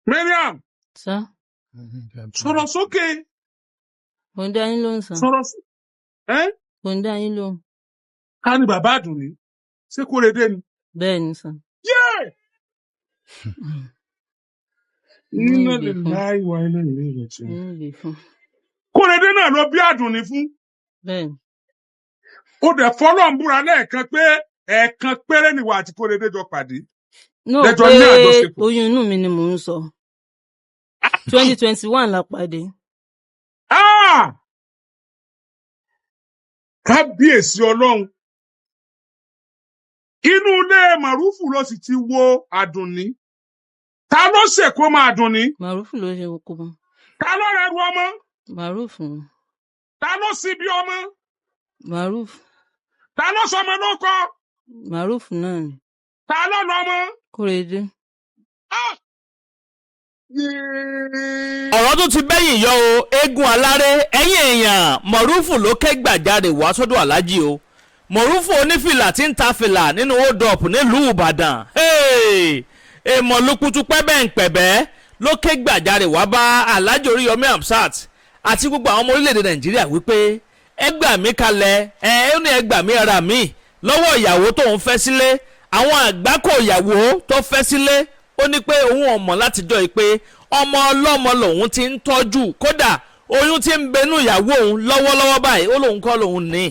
Mariam, Sá. Sọ̀rọ̀ sókè. Mo ń dá yín lóhùn sá. Sọ̀rọ̀ ẹ́. Mo ń dá yín lóhùn. Ká ní bàbá Àdùnní, ṣé Kóredé ni? Bẹ́ẹ̀ ni sá. Yéè! Inú Inna ìgbè fún. lillahi wa inna ilayhi raji'un. Inú ìgbè fún. Kóredé náà ló bí Àdùnní fún. Bẹ́ẹ̀ ni. Ó dẹ̀ fọlọ́n búra lẹ́ẹ̀kan pé ẹ̀ẹ̀kan péré nìwà àti Kóredé jọ pàdé. No, Lẹ́jọ́ pé ní àjọṣepọ̀. oyún inú mi ni mò ń sọ. 2021 la pàdé. Ah! Kábíyèsí Ọlọ́run. Inú ilé Màrúfù ló sì ti wo Àdùnní. Ta ló ṣèkó máa Àdùnní? Màrúfù ló ṣe kó mọ. Ta ló rẹrù ọmọ? Màrúfù ni. Ta ló sì bí ọmọ? Màrúfù. Ta ló sọmọ lóko? Màrúfù náà ni. Ta ló lọmọ? Kóredé. Ah! Yéé! Ọ̀rọ̀ tó ti bẹ́yìn yọ o, eégún aláré, ẹ̀yìn èèyàn, Mọ̀rúfù ló ké gbàjarè wá sọ́dọ̀ aláàjì o. Mọ̀rúfù onífìlà tí ń ta fìlà nínú hold up nílùú Ìbàdàn. Èèmọ̀ lukutu pẹ́bẹ́ ń pẹ̀bẹ́ ló ké gbàjarè wá bá Aláàjì Oríyọmí Hamzat àti gbogbo àwọn ọmọ orílẹ̀-èdè Nàìjíríà wípé ẹ gbà mí kalẹ̀, ẹ ó ní ẹ gbà mí ara mi lọ́wọ́ ìyàwó tóun fẹ́ sílé, àwọn àgbákò ìyàwó tó fẹ́ sílé. Ó ní pé òun ọmọ látijọ́ yìí pé ọmọ ọlọ́mọ lòun ti ń tọ́jú, kódà oyún ti ń bẹnu ìyàwó òun lọ́wọ́lọ́wọ́ báyìí, ó lóun kọ́ lòun ní,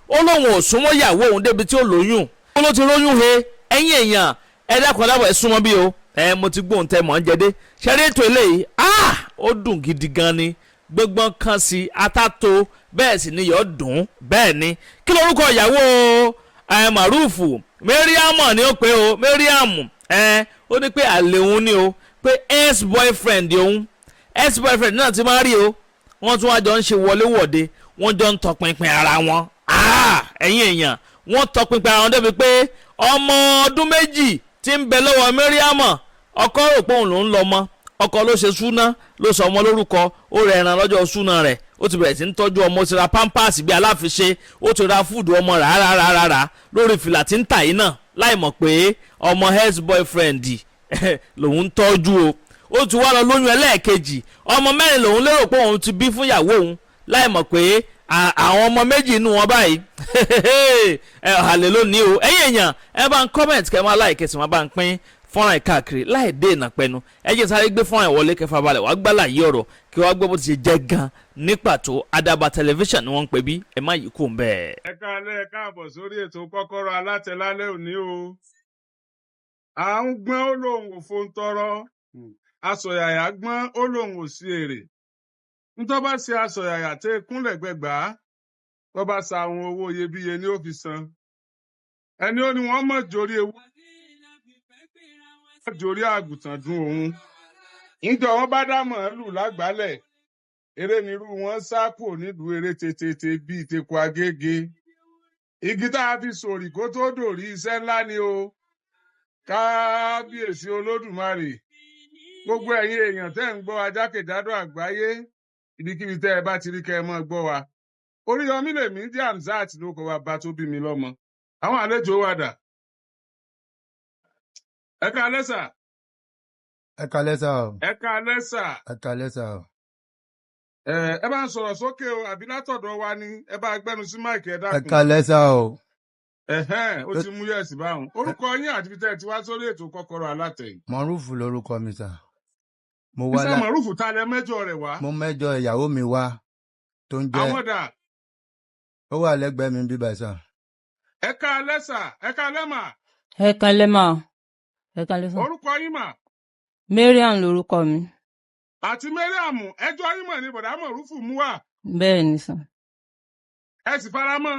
ó lóun ò súnmọ́ ìyàwó òun débi tí ó lóyún, ó ló ti róyún he. Ẹ̀yin èèyàn, ẹ dákun dábọ̀, ẹ súnmọ́ bí o. Ẹ mo ti gbóhùn tẹ mọ̀ ń jẹ dé ṣẹ́rí ètò eléyìí. Ah, ó dùn gidi gan ni, gbọ́ngbọ́n kan sí atátó, bẹ́ẹ̀ sì ni yọ̀ọ́ dùn. Bẹ́ẹ̀ ni, kí lorúkọ ìyàwó ẹ Màrúfù? Mariam ni ó pé o. Mariam ẹ ó ní pé àlè òun ni o, pé ex boyfriend òun, ex boyfriend náà ti máa rí o. Wọ́n tún wá jọ ń ṣe wọléwọ̀de, wọ́n jọ ń tọpinpin ara wọn. Ah, ẹ̀yin èèyàn, wọ́n tọpinpin ara wọn débi pé ọmọ ọdún 2 tí ń bẹ lọ́wọ́ Mariam, ọkọ rò pé òun ló ń lọ mọ́. Ọkọ ló ṣe súná, ló sọ ọmọ lórúkọ, ó rẹ ẹran lọ́jọ́ súná rẹ̀, ó ti bẹ̀rẹ̀ sí ń tọ́jú ọmọ, ó ti ra pampers bíi aláfiṣe, ó ti ra food ọmọ rárárárá lórí fìlà tí ń tà yìí náà, láì mọ̀ pé ọmọ ex boyfriend lòun ń tọ́jú o. Ó ti wá lọ lóyún ẹlẹ́ẹ̀kejì. Ọmọ 4 lòun lérò pé òun ti bí fún ìyàwó òun, láì mọ̀ pé àwọn ọmọ 2 inú wọn báyìí ẹ àlè lónìí o. Ẹ̀yin èèyàn, ẹ bá ń comment, kẹ́ máa like, kẹ́ sì máa bá ń pín fọ́nrán ìkáàkiri láì dé ìnà pẹ́nu. Ẹ jẹ́ sáré gbé fọ́nrán ìwọlé kẹfà balẹ̀ wàá gbálà yí ọ̀rọ̀ kí wàá gbọ́ bó ti ṣe jẹ́ gan ní pàtó. Àdàbà Tẹlifíṣàn ni wọ́n ń pè bí, ẹ má yí kú ń bẹ́ẹ̀. Ẹ káalẹ́, ẹ káàbọ̀ sórí ètò Kọ́kọ́rọ́ Alátẹ lálẹ́ òní o. À ń gbọ́n, ó lóun ò fóun tọrọ, asọ̀yàyà gbọ́n, ó lóun ò sí èrè. Ntọ́ bá ṣe asọ̀yàyà tẹ́ kúnlẹ̀ gbẹgbàá tó bá sa àwọn owó iyebíye ní ó fi san ẹni ó ní wọ́n mọ̀ jórí ewu jórí àgùntàn dun òun. Níjọ wọn bá dá màálù lágbálẹ̀, eré nírú wọn sá kúrò nílùú, eré tètè bíi teku agége. Igi tá a fi sòrì kó tó dòrí, iṣẹ́ ńlá ni o. Kábíyèsí Olódùmarè! Gbogbo ẹ̀yin èèyàn tẹ́ ń gbọ́ ajákèjádò àgbáyé, ibikíbi tẹ́ ẹ bá ti rí kẹ́ ẹ mọ́ gbọ́ wa, Oríyọmí lèmi jẹ́, Hamzat ló kọ bàbá tó bí mi lọ́mọ. Àwọn àlejò wa dà? Ẹ káalẹ́ sà. Ẹ kalẹ́ sà o. Ẹ káalẹ́ sà. Ẹ kalẹ́ sà o. Ẹ ẹ bá ń sọ̀rọ̀ sókè o, àbí látọ̀dọ̀ wa ni ẹ bá gbẹ́nu sí mic, ẹ Ẹ dákun. kalẹ́ sà o. Ẹ̀hẹ́n, ó ti mú yẹ̀sì báwọn. Orúkọ yín àti ibi tẹ́ ẹ ti wá sórí ètò Kọ́kọ́rọ́ Alátẹ yìí? Mọ̀rúfù lorúkọ mi sà. Mo wá Iṣẹ́ lá Mọ̀rúfù, ta lẹ mẹ́jọ rẹ̀ wá? Mo mẹ́jọ ìyàwó mi wá tó ń jẹ́ Àwọn dà? Ó wà lẹ́gbẹ̀ẹ́ mi bíbá sà. Ẹ káalẹ́ sà, ẹ káalẹ́ mà. Ẹ kalẹ́ mà, ẹ kalẹ́ sà. Orúkọ yín mà? Mariam lorúkọ mi. Àti Mariam, ẹjọ́ yín mọ̀ ní bọ̀dá Mọ̀rúfù mú wá? Bẹ́ẹ̀ ni sà. Ẹ sì fara mọ́?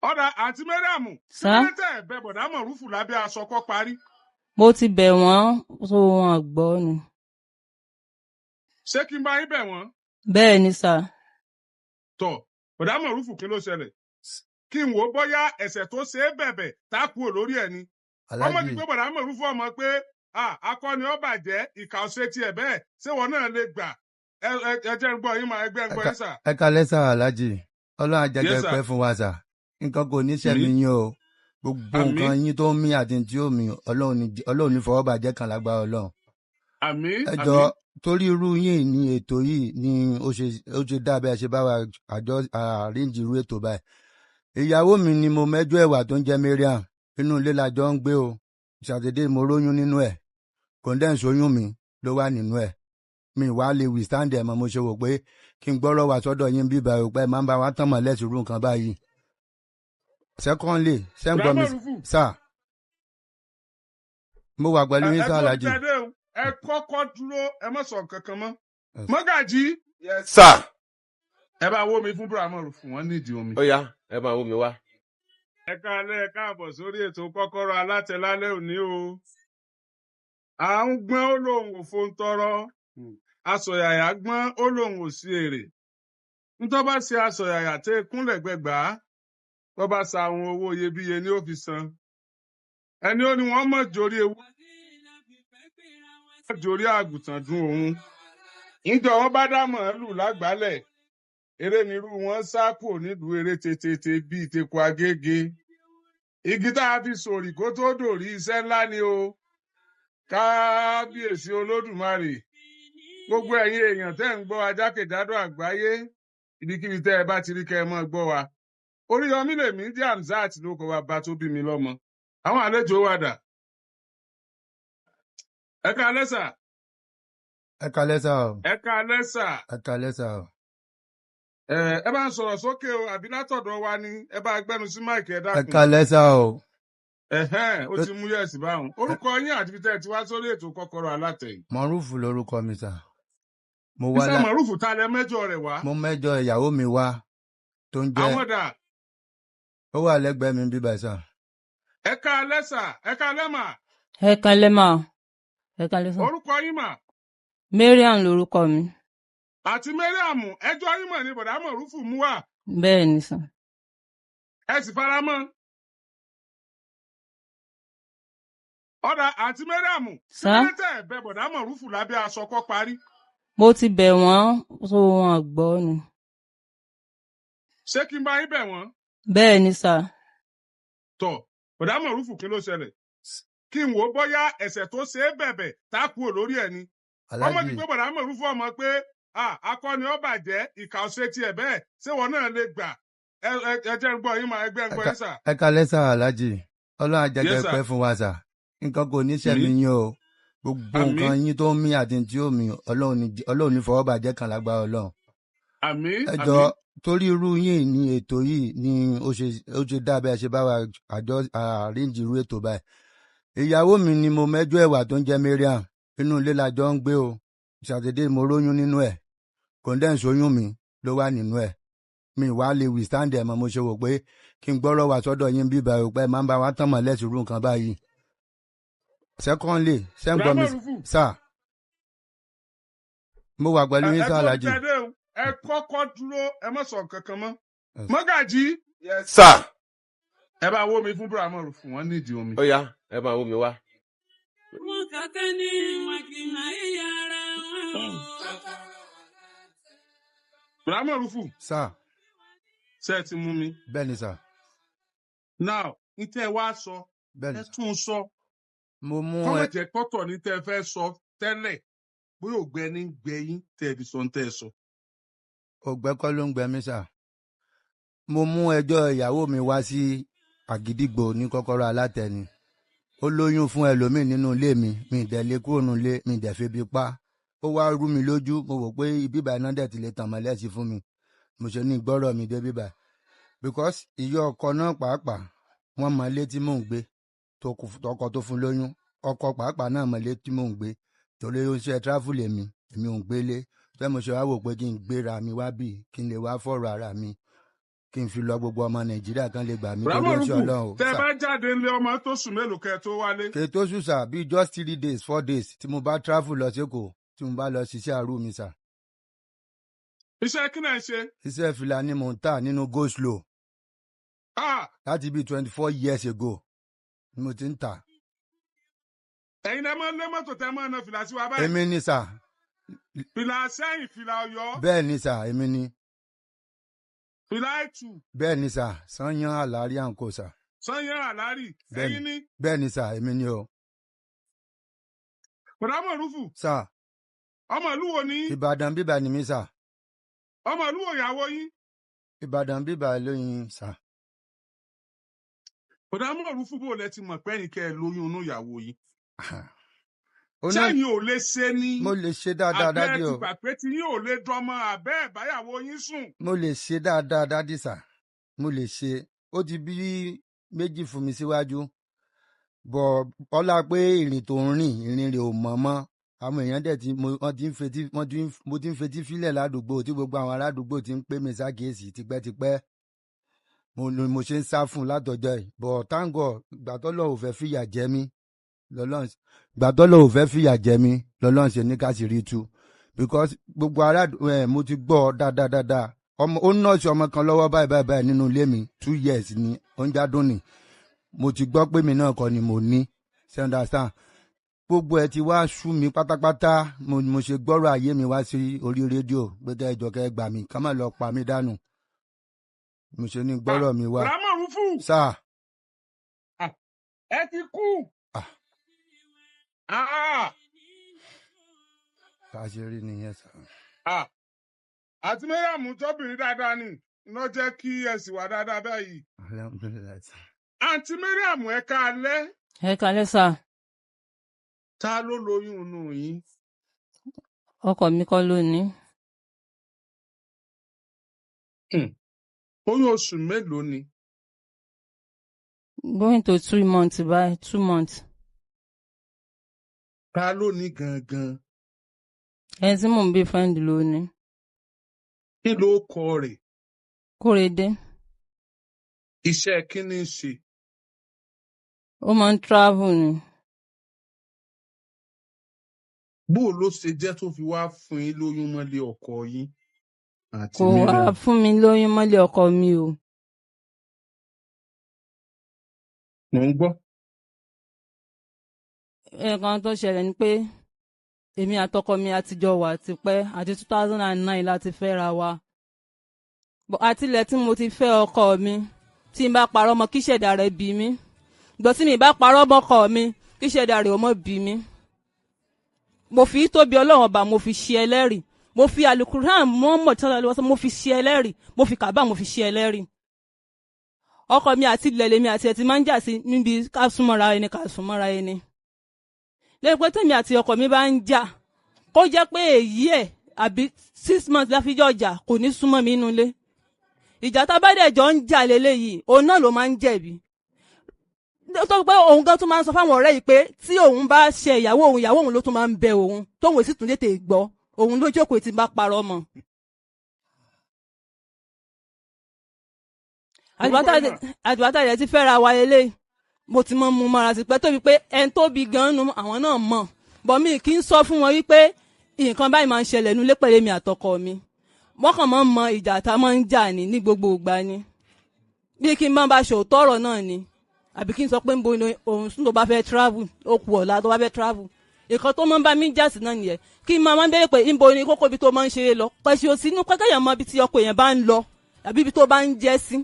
Ọ̀dà, àti Mariam, kí Sà. ló dé tẹ̀ ẹ̀ bẹ bọ̀dá Mọ̀rúfù lábẹ́ aṣọ kọ́ parí? Mo ti bẹ̀ wọ́n tó, wọn gbọ́ ni. Ṣé kí n bá yín bẹ̀ wọ́n? Bẹ́ẹ̀ ni sà. Tọ̀, bọ̀dá Mọ̀rúfù, kí ló ṣẹlẹ̀? Kí n wò ó bóyá ẹ̀ṣẹ̀ tó ṣe é bẹ̀bẹ̀ tá a kúrò lórí ẹ̀ ni ọmọ Aláàjì. ti pé bọ̀dá Mọ̀rúfù ọmọ pé ah, akọni ó bàjẹ́, ìkà ọ̀ṣẹ́ tiẹ̀ bẹ́ẹ̀. Ṣé wọn náà lè gbà? Ẹ ẹ ẹ jẹ́ ń gbọ́ yín mà, ẹgbẹ́ ń gbọ́ yín sà. Ẹ kalẹ́ sà, aláàjì. Ọlọ́run á jẹ́ Yes, kẹ́ sir. pẹ́ fún wa sà. Nǹkan kò ní ṣẹ̀mí yín o. Gbogbo Àmín. nǹkan yín tó ń mí àti tí ó mí, Ọlọ́run ní fọwọ́ bàjẹ́ kan lágbára Ọlọ́run. Àmín. Ẹ jọ, Àmín. torí irú yín ní ètò yìí ni ó ṣe dá bẹ́ẹ̀ ṣe bá wa àjọ àríǹjì irú ètò báyìí. Ìyàwó mi ni mo mẹ́jọ ẹ̀wà tó ń jẹ́ Mariam. Inú ilé la jọ ń gbé o. Ṣàdédé mo róyún nínú ẹ̀. Condense oyún mi ló wà nínú ẹ̀. Mi wá lè withstand ẹ̀ mọ́. Mo ṣe wò pé kí n gbọ́rọ̀ wá sọ́dọ̀ yín bíbá ò pé máa ń bá wa tàn mọ́ lẹ́sìn irú nǹkan báyìí. Secondly, ṣé ń gbọ́ mi? Ràmọ̀rúfù. Sir, mo wà pẹ̀lú Ẹ yín sir. tó Alhaji. tẹ̀lé o, ẹ kọ́kọ́ dúró, ẹ má sọ nǹkan kan mọ́. Mọ́gàjí. Yes, sir. Ẹ bá wó mi fún Ràmọ̀rúfù, wọ́n nídìí omi. Ó yá, ẹ máa wó mi wá. Ẹ káalẹ́, ẹ káàbọ̀ sórí ètò kọ́kọ́rọ́ alátẹ lálẹ́ òní o. À ń gbọ́n, ó lóun ò fohùn tọrọ. Asọ̀yàyà gbọ́n, ó lóun ò sí èrè. Ntọ́ bá ṣe asọ̀yàyà tẹ́ kúnlẹ̀ gbẹgbàá, tó bá sa àwọn owó iyebíye ní ó fi san. Ẹni ó ní wọ́n mọ̀ jórí ewu jórí àgùntàn dun òun. Níjọ wọn bá dá màálù lágbálẹ̀, eré nírú wọn sá kúrò nílùú, eré tètè bíi teku agége. Igi tá a fi sòrì kó tó dòrí, iṣẹ́ ńlá ni o. Kábíyèsí Olódùmarè! Gbogbo ẹ̀yin èèyàn tẹ́ ń gbọ́ wa jákèjádò àgbáyé, ibikíbi tẹ́ ẹ bá ti rí kẹ́ ẹ mọ́ gbọ́ wa, Oríyọmí lèmi jẹ́, Hamzat ló kọ bàbá tó bí mi lọ́mọ. Àwọn àlejò wa dà? Ẹ káalẹ́ sà. Ẹ kalẹ́ sà o. Ẹ káalẹ́ sà. Ẹ kalẹ́ sà o. Ẹ bá ń sọ̀rọ̀ sókè o, àbí látọ̀dọ̀ wa ni ẹ bá gbẹ́nu sí mic, ẹ Ẹ dákun. kalẹ́ sà o. Ẹ̀hẹ́n, ó ti mú yẹ̀sì báwọn. Orúkọ yín àti ibi tẹ́ ẹ ti wá sórí ètò kọ́kọ́rọ́ alátẹ yìí. Mọ̀rúfù lorúkọ mi sà. Mo wá Iṣẹ́ lá Mọ̀rúfù, ta lẹ mẹ́jọ rẹ̀ wá? Mo mẹ́jọ ìyàwó mi wá tó ń jẹ́ Àwọn dà? Ó wà lẹ́gbẹ̀ẹ́ mi bíbá sà. Ẹ káalẹ́ sà, ẹ káalẹ́ mà. Ẹ kalẹ́ mà, ẹ kalẹ́ sà. Orúkọ yín mà? Mariam lorúkọ mi. Àti Mariam, ẹjọ́ yín mọ̀ ní bọ̀dá Mọ̀rúfù mú wá? Bẹ́ẹ̀ ni sà. Ẹ sì fara mọ́. Ọ̀dà, àǹtí Mariam, kí Sà. ló dé tẹ̀ ẹ̀ bẹ bọ̀dá Mọ̀rúfù lábẹ́ aṣọ kọ́ parí? Mo ti bẹ̀ wọ́n, so wọn gbọ́ ni. Ṣé kí n bá yín bẹ̀ wọ́n? Bẹ́ẹ̀ ni sà. Tọ̀, bọ̀dá Mọ̀rúfù, kí ló ṣẹlẹ̀? Kí n wò ó bóyá ẹ̀ṣẹ̀ tó ṣe é bẹ̀bẹ̀ tá a kúrò lórí ẹ̀ ni. Ọmọ Aláàjì. ti pé bọ̀dá Mọ̀rúfù ọmọ pé ah, akọni ó bàjẹ́, ìkà ọ̀ṣẹ́ tiẹ̀ bẹ́ẹ̀, ṣé wọn náà lè gbà? Ẹ jẹ́ ń gbọ́ yín mà, ẹgbẹ́ ń gbọ́ yín sà. Ẹ kalẹ́ sà, Aláàjì. Ọlọ́run àjẹjẹ Yes, sir. pẹ́ fún wa sà. Nǹkan kò ní ṣẹ̀mí Àmín. yín o. Gbogbo Àmín. nǹkan yín tó ń mí àti tí ó mí, Ọlọ́run ní fọwọ́ bàjẹ́ kan lágbára Ọlọ́run. Àmín. Ẹ jọ, Àmín. torí irú yín ní ètò yìí ni ó ṣe dá bẹ́ẹ̀ ṣe bá wa àjọ àríǹjì irú ètò báyìí. Ìyàwó mi ni mo mẹ́jọ ẹ̀wà tó ń jẹ́ Mariam. Inú ilé la jọ ń gbé o. Ṣàdédé mo róyún nínú ẹ̀. Condense oyún mi ló wà nínú ẹ̀. Mi wá lè withstand ẹ̀ mọ́. Mo ṣe wò pé kí n gbọ́rọ̀ wá sọ́dọ̀ yín bíbá ò pé máa ń bá wa tàn mọ́ lẹ́sìn irú nǹkan báyìí. Secondly, ṣé ń gbọ́ mi? Ràmọ̀rúfù. Sà, mo wà pẹ̀lú Ẹ yín sà. tó Aláàjì. tẹ̀lé o, ẹ kọ́kọ́ dúró, ẹ má sọ nǹkan kan mọ́. Mọ́gàjí. Yes, sir. Ẹ bá wó mi fún Ràmọ̀rúfù, wọ́n nídìí omi. Ó yá, ẹ máa wó mi wá. Wọn kàkẹ́ ní wọn kì í máa yí ara wọn o. Ràmọ̀rúfù. Sà. Ṣé ẹ ti mú mi? Bẹ́ẹ̀ ni sà. Now, ní tẹ́ ẹ wá sọ, Bẹ́ẹ̀ ni ẹ sà. tún un sọ. Mo mú Kọ́mọ̀ ẹ jẹ́ pọ́tọ̀ ní tẹ́ ẹ fẹ́ sọ tẹ́lẹ̀, bóyá ògbẹ́ ní gbẹ yín tẹ́ ẹ fi sọ ní tẹ́ ẹ sọ. Ògbẹ́ kọ́ ló ń gbẹ mí sà. Mo mú ẹjọ́ ìyàwó mi wá sí Àgídìgbò ní kọ́kọ́rọ́ alátẹni. Ó lóyún fún ẹlòmíì nínú ilé mi. Mi ì dẹ̀ lé kúrò nínú ilé, mi ì dẹ̀ febi pa. Ó wá rú mi lójú. Mo wò pé ibi ìbànú náà dẹ̀ ti lè tàn mọ́lẹ̀ sí fún mi. Mo ṣe ní gbọ́rọ̀ mi dé bíbá, because ìyá ọkọ náà pàápàá, wọ́n mọ ilé tí mò ń gbé, tọkọ tó fún lóyún. Ọkọ pàápàá náà mọ ilé tí mò ń gbé, torí ó ń ṣe travel, èmi ò ń gbélé tẹ́. Mo ṣe wá wò pé kí n gbéra mi wá bì, kí n lè wá fọ̀rọ̀ ara mi, kí n fi lọ gbogbo ọmọ Nàìjíríà kan lè gbà mí, torí ó ń ṣe Ràmọ̀rúfù, Ọlọ́run o tẹ́ ẹ sà. bá jáde ńlé ọmọ tó sùn mélòó kẹ́ ẹ tó wálé? Kè tó sùn sà, bíi just 3 days, 4 days, tí mo bá travel lọ sékòó, tí mo bá lọ ṣiṣẹ́ àrú mi sà. Iṣẹ́ kí náà ń ṣe? Iṣẹ́ fìlà ni mò ń tà nínú go slow. Ah, Láti bíi 24 years ago ni mo ti ń tà. Ẹ̀yin lẹ máa ń lé mọ́tò tẹ́ máa ń na fìlà sí wa báyìí? Èmi ni sà. Fìlà sẹ́yìn, fìlà Ọ̀yọ́? Bẹ́ẹ̀ ni sà, èmi ni. Fìlà ẹ̀tù? Bẹ́ẹ̀ ni sà, sanyán àlárí à ń kó sà. Sanyẹn Àlárì. Bẹ́ẹ̀ni. Ẹ̀yin ni? Bẹ́ẹ̀ ni sà, èmi ni o. Bọ̀dá Mọ̀rúfù. Sà. Ọmọ ìlú wo ni yín? Ìbàdàn bíbà ni mí sà. Ọmọ ìlú wo ìyàwó yín? Ìbàdàn bíbà lóyún sà. Bọ̀dá Mọ̀rúfù, bò lẹ ti mọ̀ pé ẹ̀yin kẹ́ ẹ lóyún inú ìyàwó yín? Ó náà Sẹ́yìn ò lè ṣe ni? Mo lè ṣe dáadáa. Àbẹ́ ẹ Dádì ti o. gbà pé tí yín ò lè dọmọ, àbẹ́ ẹ̀ báyàwó yín sùn? Mo lè ṣe dáadáa, dádì sà, mo lè ṣe. Ó ti bí méjì fún mi síwájú bọ̀, ọlá pé ìrìn tó ń rìn, ìrìn rẹ̀ ò mọ̀ mọ́. Àwọn èèyàn dẹ̀ ti mo wọ́n ti ń fetí wọ́n ti ń mo ti ń fetí fílẹ̀ ládùúgbò, tí gbogbo àwọn aládùúgbò ti ń pè mí sákìyèsí tipẹ́tipẹ́. Mo ni mo ṣe ń sá fún un látọjọ́ yìí bọ̀. Thank God, ìgbà tọ́lọ́ ò fẹ́ fìyà jẹ mí lọ́lọ́run, ìgbà tọ́lọ́ ò fẹ́ fìyà jẹ mí lọ́lọ́run ṣe ní ká sì rí tu, because gbogbo ará ẹ mo ti gbọ́ dáadáa dáadáa. Ọmọ ó nurse ọmọ kan lọ́wọ́ báyìí báyìí báyìí nínú ilé mi, 2 years ni oúnjẹ adùn ni. Mo ti gbọ́ pé mi náà kọ́ ni mo ní ṣe understand. Gbogbo ẹ ti wá sú mi pátápátá. Mo ṣe gbọ́rọ̀ ayé mi wá sí orí rédíò pé kẹ́ ẹ jọ, kẹ́ ẹ gbà mí, ká má lọ pa mí dànù. Mo ṣe ní gbọ́rọ̀ mi wá. Bọ̀dá Mọ̀rúfù. Sáà. Ẹ ti kú. Ah. Ah, Bá a ṣe rí nìyẹn sà. Ah. Àti Mariam tọ́bìnrin dáadáa ni iná jẹ́ kí ẹ sì wà dáadáa báyìí. Alhamdulilayi sà. Àǹtí Mariam, ẹ káalẹ́. Ẹ kalẹ́ sà. Ta ló lóyún inú yín? Ọkọ mi kọ́ ló ní. Oyún oṣù mélòó ni? Going to 2 months báyìí, 2 months. Ta ló ní gangan? Ẹni tí mò ń bí friend ló ní. Kí ló kọ rẹ̀? Kórèdé. Iṣẹ́ kí ni ń ṣe? Ó máa ń travel ni. Bó ló ṣe jẹ́ tó fi wá fún yín lóyún mọ́lé ọkọ yín, àǹtí Kò wá Mariam? fún mi lóyún mọ́lẹ̀ ọkọ mi o. Mò ń gbọ́. Nǹkan tó ṣẹlẹ̀ ni pé èmi àtọkọ mi àtijọ́ wà tipẹ́, àti 2009 láti fẹ́ra wa. But àtilẹ̀ tí mo ti fẹ́ ọkọ mi, tí n bá parọ́ mọ́, kí ṣẹ̀dá rẹ̀ bí mi gbọ́, tí mi bá parọ́ mọ́kọ mi, kí ṣẹ̀dá rẹ̀ ó mọ́ bí mi. Mo fi tóbi Ọlọ́run Ọba, mo fi ṣe ẹlẹ́rìí. Mo fi Alukuran Muhammad sallallahu alaihi wasallam, mo fi ṣe ẹlẹ́rìí. Mo fi Kàbá, mo fi ṣe ẹlẹ́rìí. Ọkọ mi àti ilẹ̀ lèmi àti ẹ̀ ti máa ń jà sí níbi ká súnmọ́ra ẹni, ká súnmọ́ra ẹni. Lẹ́yìn pé tèmi àti ọkọ mi bá ń jà, kó jẹ́ pé èyí ẹ̀ àbí 6 months láfíjọ́ ọjà, kò ní súnmọ́ mi inú ilé. Ìjà tá a bá dẹ̀ jọ ń jà lélẹ́yìí, òun náà ló máa ń jẹ̀bi, tó pé òun gan tún máa ń sọ fáwọn ọ̀rẹ́ yìí pé tí òun bá ṣe ìyàwó òun, ìyàwó òun ló tún máa ń bẹ òun, tóun sì tún tètè gbọ́. Òun ló jókòó tí ń bá parọ́ mọ́. Orúkọ yín mà? Àtìgbà rẹ̀ ti fẹ́ra wa lélẹ́yìí, mo ti mọ mu mọ́ra sí pẹ́ tóbi pé ẹni tó bi gan nu àwọn náà mọ̀ bọ̀, mi kì í sọ fún wọn wípé nǹkan báyìí máa ń ṣẹlẹ̀ nulẹ̀ pẹ̀lú èmi àtọkọ mi. Wọ́n kàn máa ń mọ ìjà tá a máa ń jà ní gbogbo ìgbà ni, bí kí n máa bá ṣòótọ́ ọ̀rọ̀ náà ni, àbí kí n sọ pé ń bo ni òun sùn tó bá fẹ́ travel, ó kù ọ̀la tó bá fẹ́ travel. Nǹkan tó máa ń bá mi jà sí náà nìyẹn, kí n máa ń béèrè pé ń bo ni kókó ibi tó máa ń ṣeré lọ. Pẹ̀sì òsì inú kẹ́kẹ́ mọ ibi tí ọkọ èèyàn bá ń lọ àbí ibi tó bá ń jẹ́ sí.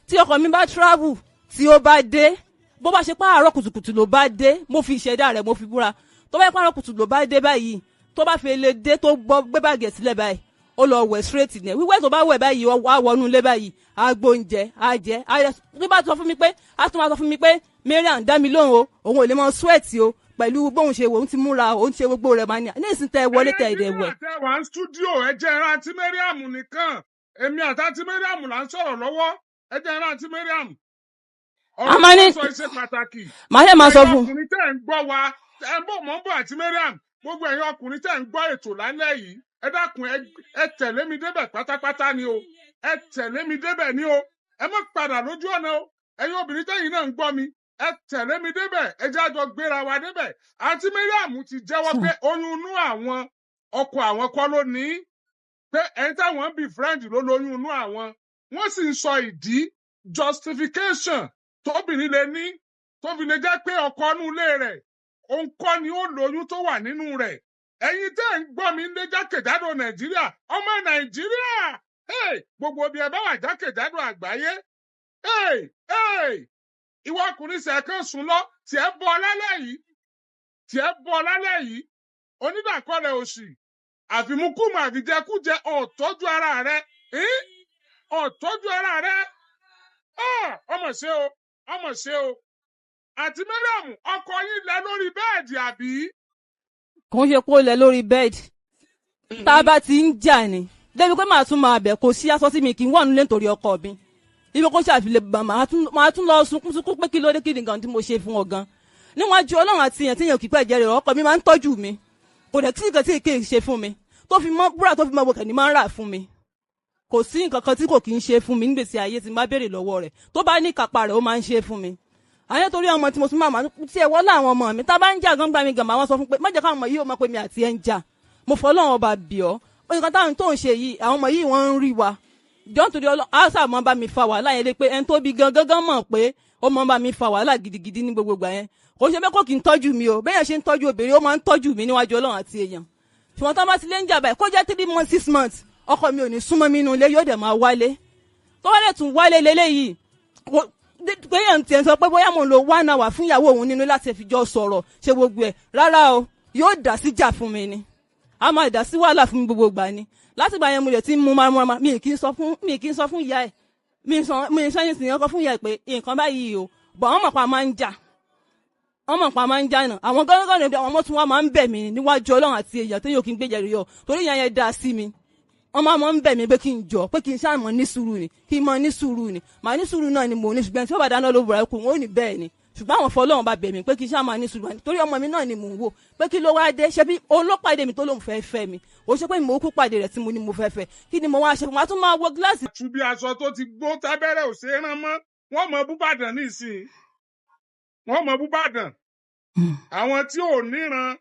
Tí ọkọ mi bá travel, tí ó bá dé, bó bá ṣe pààrọ̀ kùtùkùtù ló bá dé, mo fi ìṣẹ̀dá rẹ̀ mo fi búra, tó bá yẹ pààrọ̀ kùtù ló bá dé báyìí, tó bá fi lè dé, tó gbọ́ gbé báàgì ẹ̀ sílẹ̀ báyìí, ó lọ wẹ̀ straight ní ẹ̀. Wíwẹ̀ tó bá wẹ̀ báyìí, á wọnú ilé báyìí, á gbóúnjẹ, á jẹ, á yẹ. Tó bá sọ fún mi pé, á tún máa sọ fún mi pé Mariam, dá mi lóhùn o, òun ò lè mọ sweat o, pẹ̀lú bóun ṣe wò, òun ti múra, òun ṣe gbogbo rẹ̀, máa ní ní ìsìn tẹ wọlé tẹ Ẹ̀yin ẹ̀dẹ̀ wẹ̀. ẹnjìníà tẹ wà ń stúdíò, ẹ jẹ́ ẹran àǹtí Mariam nìkan. Èmi àti àǹtí Mariam là ń sọ̀rọ̀ lọ́wọ́. Ẹ jẹ́ ẹran àǹtí Mariam. A Ọ̀rọ̀ máa tí ní wọ́n sọ yìí ṣe pàtàkì. Màá ṣe máa sọ Ẹ̀yin fún un. ọkùnrin tẹ́ ń gbọ́ wa, ẹ ń bọ̀, mọ́ ń bọ̀, àǹtí Mariam. Gbogbo ẹ̀yin ọkùnrin tẹ́ ń gbọ́ ètò lálẹ́ yìí, ẹ dákun, ẹ tẹ̀lé mi débẹ̀ pátápátá ni o. Ẹ tẹ̀lé mi débẹ̀ ni o. Ẹ má padà lójú ọ̀nà o. Ẹ̀yin obìnrin tẹ́yìn náà ń gbọ́ mi, ẹ tẹ̀lé mi débẹ̀, ẹ jẹ́ àjọ gbéra wa débẹ̀. Àǹtí Mariam ti jẹ́wọ́ Sà. pé oyún inú àwọn, ọkọ àwọn kọ́ ló ní í, pé ẹni táwọn ń bí friend ló lóyún inú àwọn. Wọ́n sì ń sọ ìdí, justification tóbìnrin lè ní tó fi lè jẹ́ pé ọkọ inú ilé rẹ̀ òun kọ́ ni ó lóyún tó wà nínú rẹ̀. Ẹ̀yin tẹ́ ń gbọ́ mi lé jákèjádò Nàìjíríà, ọmọ Nàìjíríà, hey, gbogbo ibi ẹ bá wà jákèjádò àgbáyé, hey, hey, Ìwọ ọkùnrin sẹ̀kan sùn lọ, tiẹ̀ bọ́ lálẹ́ yìí, tiẹ̀ bọ́ lálẹ́ yìí. Onídàkọlẹ̀ òṣì, àfìmúkùmù, àfìjẹkújẹ, ọ̀tọ́jú ara rẹ, ọ̀tọ́jú ara rẹ. Ọmọ ṣe o, ọmọ ṣe o. Àti Mariam, ọkọ yín lẹ lórí bẹ́ẹ̀dì àbí? Kò ń ṣe kó lẹ lórí bẹ́ẹ̀dì. Tá a bá ti ń jà ni débi pé màá tún máa bẹ̀, kò sí aṣọ sí mi kì í wà nílé nítorí ọkọ mi, ibi kó ṣàfilẹ̀ bá màá tún lọ sunkún sunkún pé kí ló dé, kí nìkan tí mo ṣe fún ọ gan níwájú Ọlọ́run àti èèyàn tí èèyàn kì í pẹ́ jẹ́rìí ọkọ mi máa ń tọ́jú mi, kò dẹ̀ sí nǹkan tí èké ṣe fún mi, tó fi mọ́ búrà, tó fi mọ́ bọ̀kẹ̀ ní máa ń rà fún mi. Kò sí nǹkan kan tí kò kì í ṣe fún mi nígbèsí ayé tí n bá béèrè lọ́wọ́ rẹ̀, tó bá ní kápá rẹ̀, ó máa ń ṣe fún mi. Àyẹ̀ torí ọmọ tí mo tún máa tí ẹ wọ́n láwọn ọmọ mi tá a bá ń jà gan gbà mí gan, máa wọ́n sọ fún pé má jẹ́ káwọn ọmọ yìí ó mọ̀ pé mi àti ẹ̀ ń jà. Mo fọ́ Ọlọ́run ọba bì ọ́, nǹkan táwọn tó ń ṣe yìí, àwọn ọmọ yìí wọ́n ń rí wa jọ́, nítorí Ọlọ́run á sábà máa bá mi fa wàhálà yẹn lé pé ẹni tó bí gan gangan mọ̀ pé ó máa bá mi fa wàhálà gidigidi ní gbogbo ìgbà yẹn. Kò ṣe pé kò kì í tọ́jú mi o, bẹ́ẹ̀ ṣe ń tọ́jú obìnrin, ó máa ń tọ́jú mi níwájú Ọlọ́run àti èèyàn. Ṣùgbọ́n tá bá ti lé ń jà báyìí, kó jẹ́ 3 months, 6 months, ọkọ mi ò ní súnmọ́ mi inú ilé, yóò dẹ̀ máa wálé. Tó wá lè tún wálé leléyìí, kéèyàn tiẹ̀ sọ pé bóyá mò ń lo 1 hour fún ìyàwó òun nínú láti fi jọ sọ̀rọ̀ ṣe gbogbo ẹ̀, rárá o, yóò dá sí jà fún mi ni, a máa dá sí wàhálà fún mi gbogbo ìgbà ni. Láti ìgbà yẹn mo lè ti mú máa mi kì í sọ fún ìyá ẹ̀, mi sọ yín sì yẹn kọ fún ìyá ẹ̀ pé nǹkan báyìí o, bọ̀ wọ́n mọ̀ pa máa ń jà, wọ́n mọ̀ pa máa ń jà náà. Àwọn gángan ní àwọn ọmọ tí wọ́n máa ń bẹ̀ mí níwájú Ọlọ́run àti èèyàn tó yóò kí n gbéjà yọ, torí ìyá yẹn dá sí mi. Wọ́n máa ń bẹ̀ mí pé kí n jọ, pé kí n ṣáà mọ̀ ní sùúrù ni, kí n mọ̀ ní sùúrù ni, màá ní sùúrù náà ni mò ń ní. Ṣùgbọ́n tí ó bá dáná ló bùrọ̀ kù, wọ́n ò ní bẹ́ẹ̀ ni. Ṣùgbọ́n àwọn fọlọ́run bá bẹ̀ mí pé kí n ṣáà máa ní sùúrù torí ọmọ mi náà ni mò ń wò, pé kí ló wá dé, ṣe bí òun ló pàdé mi tó lóun fẹ́ fẹ́ mi, ó ṣe pé mo kú pàdé rẹ̀ tí mo ní mo fẹ́ fẹ́, kí ni mo wá ṣe? Màá tún máa wọ gíláàsì. Tú bí aṣọ tó ti gbó, tábẹ́rẹ́ ò ṣe é rán mọ́. Wọ́n mọ búbàdàn nísìnyí, wọ́n mọ búbàdàn. Àwọn tí ò níran,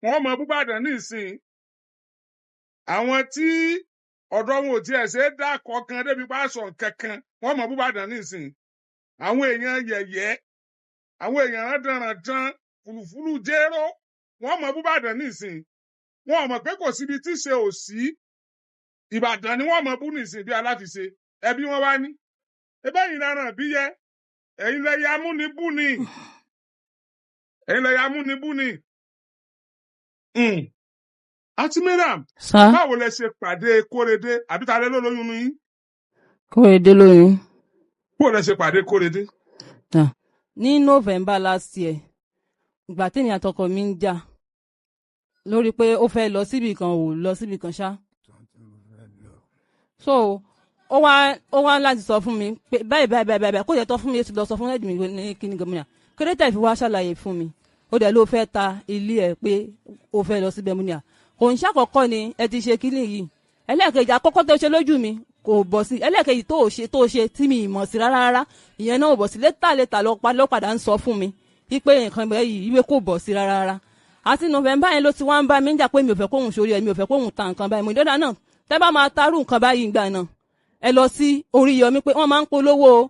wọ́n mọ búbàdàn nísìnyí. Àwọn tí ọ̀dọ́ wọn ò tiẹ̀ ṣe é dá kọ̀ọ̀kan débi pàṣọ kankan, wọ́n mọ búbàdàn nísìnyí. Àwọn èèyàn yẹ̀yẹ́, àwọn èèyàn rándanrandan, fùlùfùlù jéró, wọ́n mọ búbàdàn nísìnyí. Wọn ò mọ̀ pé kò síbi tí ṣe ò sí. Ìbàdàn ni wọ́n mọ bú nísìnyí bí aláfiṣe ẹbí wọn wá ní ebe yìí lẹ́ràn bí yẹ ẹ̀yin lẹ́yẹ amúnibúni, ẹ̀yin lẹ́yẹ amúnibúni. Àti Mariam, Sá. báwo lẹ ṣe pàdé Kórèdé, àbí ta lẹ ló lóyún nu yín? Kóredé lóyún. Báwo lẹ ṣe pàdé Kórèdé? Ní November last year, ìgbà tèmi àtọkọ mi ń jà lórí pé ó fẹ́ lọ síbì kan, ò lọ síbì kan ṣá, so ó wá láti sọ fún mi pé báyìí báyìí báyìí báyìí, kó jẹ́ tọ́ fún mi, ó ti lọ sọ fún ẹ̀dùn mi ní kíni gómìnà kéré fi wá ṣàlàyé fún mi, ó dẹ̀ ló fẹ́ ta ilé ẹ̀, pé ó fẹ́ lọ síbẹ̀. Múnia kò ń ṣàkọ́kọ́ ni ẹ ti ṣe kíní yìí. Ẹlẹ́ẹ̀kejì, àkọ́kọ́ tó ṣe lójú mi kò bọ̀ sí, ẹlẹ́ẹ̀kejì tó ṣe tí mi ì mọ̀ sí rárá rárá, ìyẹn náà ò bọ̀ sí. Later later ló padà ń sọ fún mi wípé nǹkan bẹ́ẹ̀ yìí ìwé kò bọ̀ sí rárá rárá. Àti November yẹn ló ti wá ń bá mi ń jà pé mi ò fẹ́ kóhun sórí ẹ̀, mi ò fẹ́ kóhun ta nǹkan báyìí. Mo ní dọ́dà náà, tẹ́ bá máa tarú nǹkan báyìí gbà náà, ẹ lọ sí Oríyọmí, pé wọ́n máa ń polówó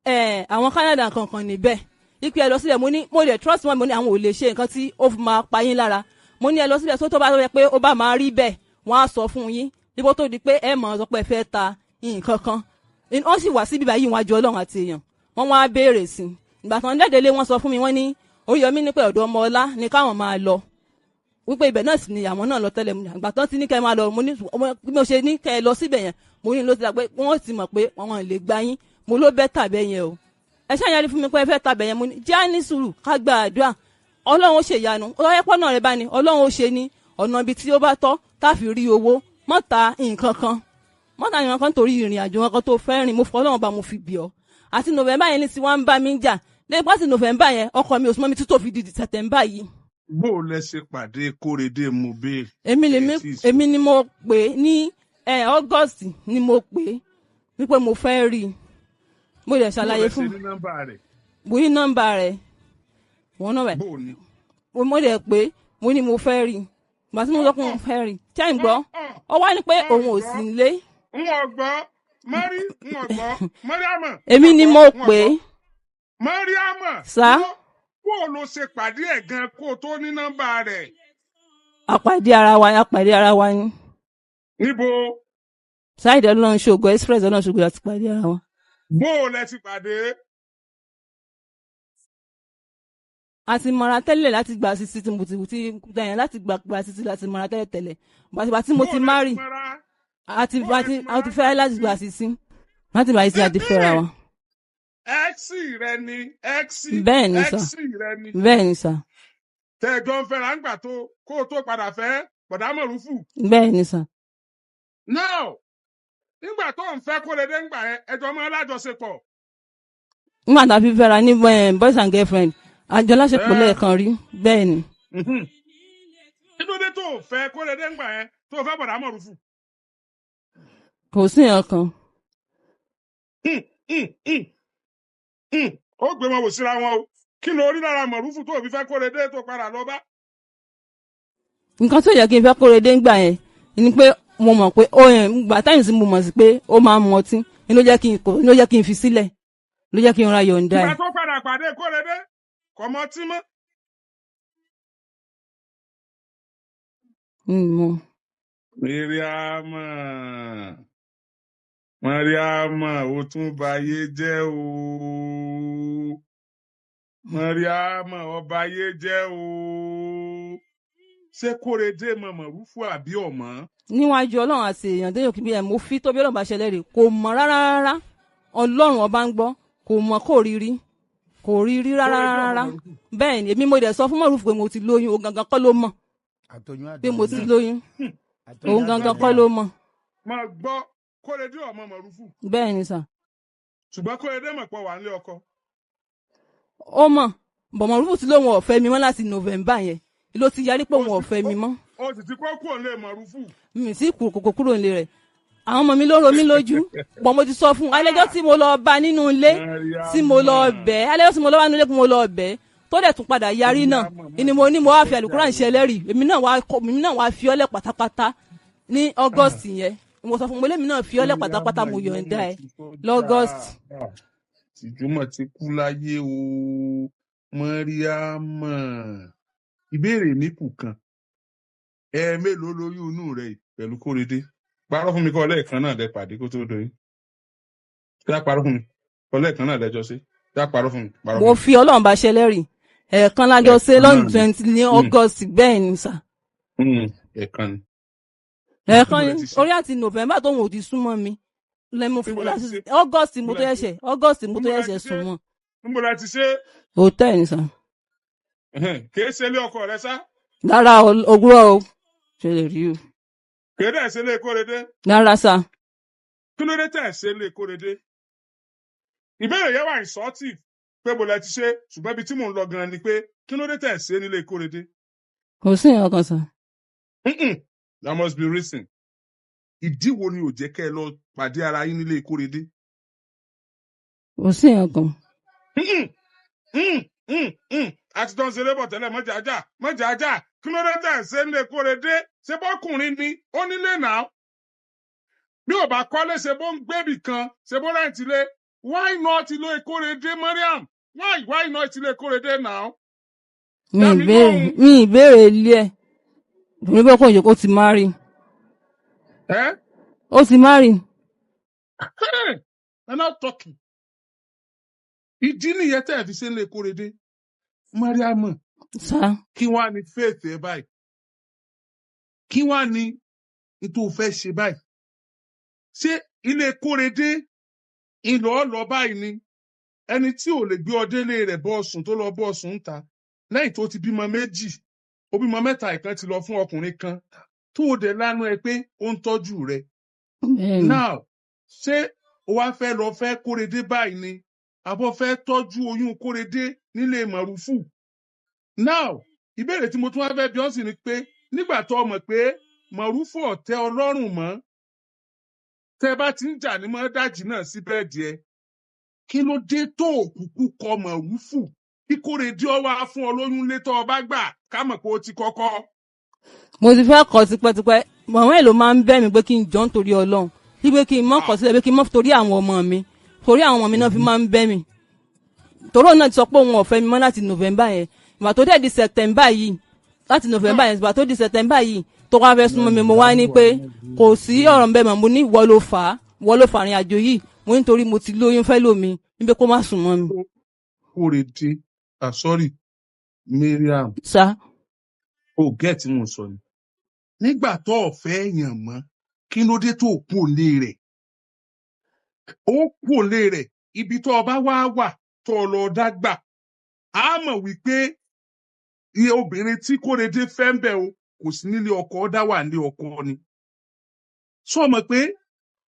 ẹ̀ àwọn Canada kankan níbẹ̀, ipe ẹ lọ síbẹ̀. Mo ní mo lè trust wọn, mo ní àwọn ò lè ṣe nǹkan tí ó fi máa pa yín lára. Mo ní ẹ lọ síbẹ̀ tó bá yẹ pé ó bá máa rí bẹ́ẹ̀, wọ́n á sọ fún yín níbo tó di pé ẹ mọ̀ ọ́ sọ pé ẹ fẹ́ ta nǹkan kan. Wọ́n sì wá síbí báyìí wájú Ọlọ́run àti èèyàn, wọ́n wá béèrè sí i. Ìgbà tán dẹ́dẹ́lé, wọ́n sọ fún mi, wọ́n ní Oríyọmí ní pé ọ̀dọ̀ ọmọ ọlá ni káwọn máa lọ, wípé ibẹ̀ náà sì ni àwọn náà lọ tẹ́lẹ̀. Mu àgbà tán ti ní kẹ́ ẹ máa lọ, mo ní bí mo ṣe ní kẹ́ ẹ lọ síbẹ̀ yẹn, mo ní ló ti dà pé wọ́n ti mọ̀ pé wọ́n lè gbá yín. Mo ló bẹ́ tàbẹ́ yẹn o, ẹ ṣáà yẹn fún mi pé ẹ fẹ́ tàbẹ̀ yẹn. Mo ní jẹ́ á ní sùúrù ká gba àdúrà, Ọlọ́run ó ṣe ìyanu, ọlọ́yẹ́pọ̀ náà rẹ bá ní Ọlọ́run ó ṣe ní ọ̀nà ibi tí ó bá tọ́ tá a fi rí owó. Mọ́ ta nǹkan kan, mọ́ ta nǹkan kan torí ìrìn àjò wọn kan tó fẹ́ rìn. Mo fọ Ọlọ́run bá mo fi bì ọ́. Àti November yẹn ní tí wọ́n ń bá mi ń jà, lẹ́yìn pàṣẹ November yẹn, ọkọ mi ò súnmọ́ mi títò fi di September yìí. Bó o lẹ ṣe pàdé Kórèdé, mo béèrè. Èmi lèmi. Ẹ tí ì sọ. Èmi ni mo pè é ní August ni mo pè é wípé mo fẹ́ rí i, mo lè Bó o ṣàlàyé lẹ ṣe fún ní nọ́mbà rẹ̀? Mo ní nọ́mbà rẹ̀, wọ́n nọ́mbà Bó o ní. mo lè pè é, mo ní mo fẹ́ rí i. Ìgbà tí mo sọ pé mo fẹ́ rí i, ṣé ń gbọ́, ó wá ní pé òun ò sí nílé. N ò gbọ́ mọ́rí, n ò gbọ́ mọ́ríàmọ̀. Èmi ni mo pè é. Mọ́ríàmọ̀. Sá. Bó o lọ ṣe pàdé ẹ̀ gan kó o tó ní nọ́mbà rẹ̀? Àpàdé ara wa, àpàdé ara wa ni. Níbo? Ṣáìdì Ọlọ́run ṣògo, express Ọlọ́run ṣògo láti pàdé ara wa. Bó o lẹ ti pàdé? A ti mọra tẹ́lẹ̀ láti gba sisi tí mo ti ti dẹ̀yìn láti gba sisi láti mọra tẹ́lẹ̀ tẹ́lẹ̀. Gbàtí tí mo Bó ti o lẹ ti marry, mọ́ra? a ti Bó o a lẹ ti ti a mọ́ra? ti fẹ́ láti gba sisi. Láti gba sisi àti fẹ́ra wa. Ẹ́ksì rẹ ni, ẹ́ksì, Bẹ́ẹ̀ ni sà. ẹ́ksì rẹ ni. Bẹ́ẹ̀ ni sà. Tẹ̀jọ́ ń fẹ́ra ńgbà tó kó o tó padà fẹ́ Bọ̀dá Mọ̀rúfù. Bẹ́ẹ̀ ni sà. Now, nígbà tó ń fẹ́ Kóredé ńgbà yẹn, ẹjọ́ máa lájọṣepọ̀. Nígbà tá a fi fẹ́ra ní boys and girlfriend, àjọ láṣepọ̀ Ẹ́ lẹ́ẹ̀kan rí. Bẹ́ẹ̀ ni. mhm. Kí ló dé tó o fẹ́ Kóredé ńgbà yẹn tó o fẹ́ Bọ̀dá Mọ̀rúfù? Kò sí nǹkan kan. Hmm, hmm, hmm, hmm. Ó gbé wọn wò síra wọn o. Kí ló rí lára Mọ̀rúfù tó o fi fẹ́ Kóredé tó padà lọ bá? Nǹkan tó yẹ kí n fẹ́ Kóredé ńgbà yẹn ni pé mo mọ̀ pé ó yẹn gbà táyìn sí mo mọ̀ sí pé ó máa ń mọtí ni ló jẹ́ kí n kò ló jẹ́ kí n fi sílẹ̀, ló jẹ́ kí n ra yọ̀ǹda Ìgbà ẹ̀. tó padà pàdé Kóredé, kò mọtí mọ́. Mọ̀. Mariama, Mariama, ó tún bayé jẹ́ o. Mariama, ó bayé jẹ́ o. Ṣé Kóredé mọ Mọ̀rúfù àbí ọ̀mọ́? Níwájú Ọlọ́run àti èèyàn déyò kí bí ẹ̀ mo fi tóbi Ọlọ́run bá ṣẹlẹ̀ rè kò mọ̀ rárá rárá. Ọlọ́run ọba ń gbọ́, kò mọ̀, kò rí rí, kò rí rí rárá Kóredé ọmọ rárá. Mọ̀rúfù. Bẹ́ẹ̀ ni èmi mo dẹ̀ sọ fún Mọ̀rúfù pé mo ti lóyún, òun gangan kọ́ ló mọ̀ Àtọyún pé mo ti àdọyún. lóyún, Àtọyún òun gangan kọ́ àdọyún. ló mọ̀. Máa gbọ́, Kóredé ọmọ Mọ̀rúfù. Bẹ́ẹ̀ ni sà. Ṣùgbọ́n Kóredé mọ̀ pọ̀ wà nílé ọkọ. Ó mọ̀, bọ̀ Mọ̀rúfù ti lóun ọ̀fẹ́ mi mọ́ láti November yẹn ló ti yarí pé Ó òun sì ọ̀fẹ́ mi mọ́. Ó sì ti kó kúrò nílé Mọ̀rúfù. Mi sì kú kòkó kúrò nílé rẹ̀. Àwọn ọmọ mi ló ro mí lójú, bọ̀ mo ti sọ fún un alẹ́jọ́ tí mo lọ bá nínú ilé tí mo lọ Mariama, bẹ̀ alẹ́jọ́ tí mo lọ bá nínú ilé tí mo lọ bẹ̀ tó dẹ̀ tún padà yarí náà Mariama, ni mo ní mo wá fi má àlùkùránì ti ṣe ẹlẹ́rìí, èmi náà wá èmi náà wá fi ọ́lẹ̀ pátápátá ní August yẹn. Mo sọ fún un mo lémi náà fi ọ́lẹ̀ pátápátá, Mariama, mo ìwọ yọ̀ǹda mọ̀ ẹ̀ ti sọ́jà. lọ́gọ́st. Tìjúmọ̀ ti kú láyé o. Mariama, ìbéèrè mi kù kan. Ẹ mélòó lóyún inú rẹ yìí pẹ̀lú Kóredé? Parọ́ fún mi kọ́ lẹ́ẹ̀kan náà lẹ pàdé kó tó doyún. Ṣé á parọ́ fún mi? Kọ́ lẹ́ẹ̀kan náà lẹ́jọ́ sí. Ṣé á parọ́ fún mi? Parọ́ Mo fún mi. fi Ọlọ́run bá ṣe ẹlẹ́rìí, ẹ̀ẹ̀kan lájọ ṣe Ẹ̀ẹ̀kan lọ́nù náà ni. 20 ní August. Bẹ́ẹ̀ ni sà. Ẹ̀ẹ̀kan ni. Ẹ̀ẹ̀kan Níbo ni lẹ ti ṣe? orí àti November tóun ò ti súnmọ́ mi lẹ́mu Níbo lẹ ti ṣe? August mo Níbo tó lẹ ti ṣe? yẹ̀ṣẹ̀ August mo tó Níbo lẹ yẹ̀ṣẹ̀ ti ṣe? sùn mọ́. Níbo lẹ ti ṣe? Hòtẹ́ẹ̀lì ni sà. Kìí ṣe ilé ọkọ rẹ sá. Lára òwúrọ̀ o ṣe lè rí o. Kìí dẹ̀ ṣe ilé Kóredé. Lára sà. Kí ló dé tẹ̀ ṣe ilé Kóredé? Ìbéèrè yẹn wà insultive pé mo lẹ ti ṣe, ṣùgbọ́n ibi tí mò ń lọ gan-an ni pé kí ló dé tẹ̀ ṣe nílé Kóredé? Kò sí nǹkan kan sà. Mm-mm. There must be reason. Ìdí wo ni ò jẹ́ kẹ́ ẹ lọ pàdé ara yín nílé Kóredé? Kò sí nǹkan kan. Mm-mm. Mm, mm, mm. Àti tó ń ṣe lébọ̀ tẹ́lẹ̀ mọ́jà ajá mọ́jà ajá, kí ló dé tẹ̀ ṣe nílé Kóredé? Ṣé bọ́kùnrin ni ó nílé náà? Bí ò bá kọ́lé, ṣe bó ń gbébì kan, ṣe bó rẹ̀ǹtì lé? Why not ilé Kóredé, Mariam? Why not ilé Kóredé now? Mi Dá mi ìbéèrè lóhùn. mi ìbéèrè ilé ẹ̀ torí bẹ́ẹ̀ kò yẹ kó ti má rí. Eh? Ó ti má rí. Hey, I'm not talking. Ìdí nìyẹn tẹ́ ẹ̀ fi ṣe ń lè Kóredé. Mariam, Sà. kí wàá ní faith ẹ báyìí? Kí wàá ní ní tó fẹ́ ṣe báyìí? Ṣé ilé Kóredé ìlọ lọ báyìí ni? Ẹni tí ò lè gbé ọ délé rẹ̀ bọ́ sùn tó lọ bọ́ sùn ń ta lẹ́yìn tó ti bímọ méjì, ó bímọ mẹ́ta, ìkan ti lọ fún ọkùnrin kan tó o dẹ̀ lánàá ẹ pé ó ń tọ́jú rẹ̀. Bẹ́ẹ̀ ni. Now, ṣé o wá fẹ́ lọ fẹ́ Kóredé báyìí ni? Àbọ̀ fẹ́ tọ́jú oyún Kóredé nílé Mọ̀rúfù? Now, ìbéèrè tí mo tún wá fẹ́ bi ọ́ sì ni pé nígbà tó o mọ̀ pé Mọ̀rúfù ọ̀tẹ́ ọlọ́run mọ́, tẹ́ bá ti ń jà ní mọ́dájì náà sí bẹ́ẹ̀dì ẹ, kí ló dé tó òkùnkùn kọ Mọ̀rúfù kí Kóredé ọ wá fún ọ lóyún lé tó o bá gbà ká mọ̀ pé o ti kọ́kọ́? Mo ti fẹ́ kọ́ tipẹ́tipẹ́. Màmá ẹ̀ ló máa ń bẹ̀ mí pé kí n jọ nítorí Ọlọ́run, wípé kí n mọ́ kọ̀ sílẹ̀, pé kí n mọ́ torí àwọn ọmọ mi, torí àwọn ọmọ mi náà fi máa ń bẹ̀ mí. Torí òun náà ti sọ pé òun ò fẹ́ mi mọ́ láti November yẹn. Ìgbà tó dẹ̀ di September yìí, láti November yẹn, ìgbà tó di September yìí tó wá fẹ́ súnmọ́ mi, mo wá ní pé kò sí ọ̀rọ̀ ń bẹ̀ mọ́. Mo ní ìwọ ló fà á, ìwọ ló fà rìn àjò yìí. Mo ní torí mo ti lóyún fẹ́ lómi níbi kó má sùn mọ́ mi. Kóredé, ah sorry, Mariam, Sá. O get mo sọ ni. Nígbà tó o fẹ́ yàn mọ́, kí ló dé tó o kú òlé rẹ̀? Ó kú òlé rẹ̀, ibi tó o bá wá wà tó o lọ dágbà. A mọ̀ wípé iye obìnrin tí Kóredé fẹ́ ń bẹ̀ o, kò sí nílé ọkọ, ó dá wà nílé ọkọ ni. Sọ mọ̀ pé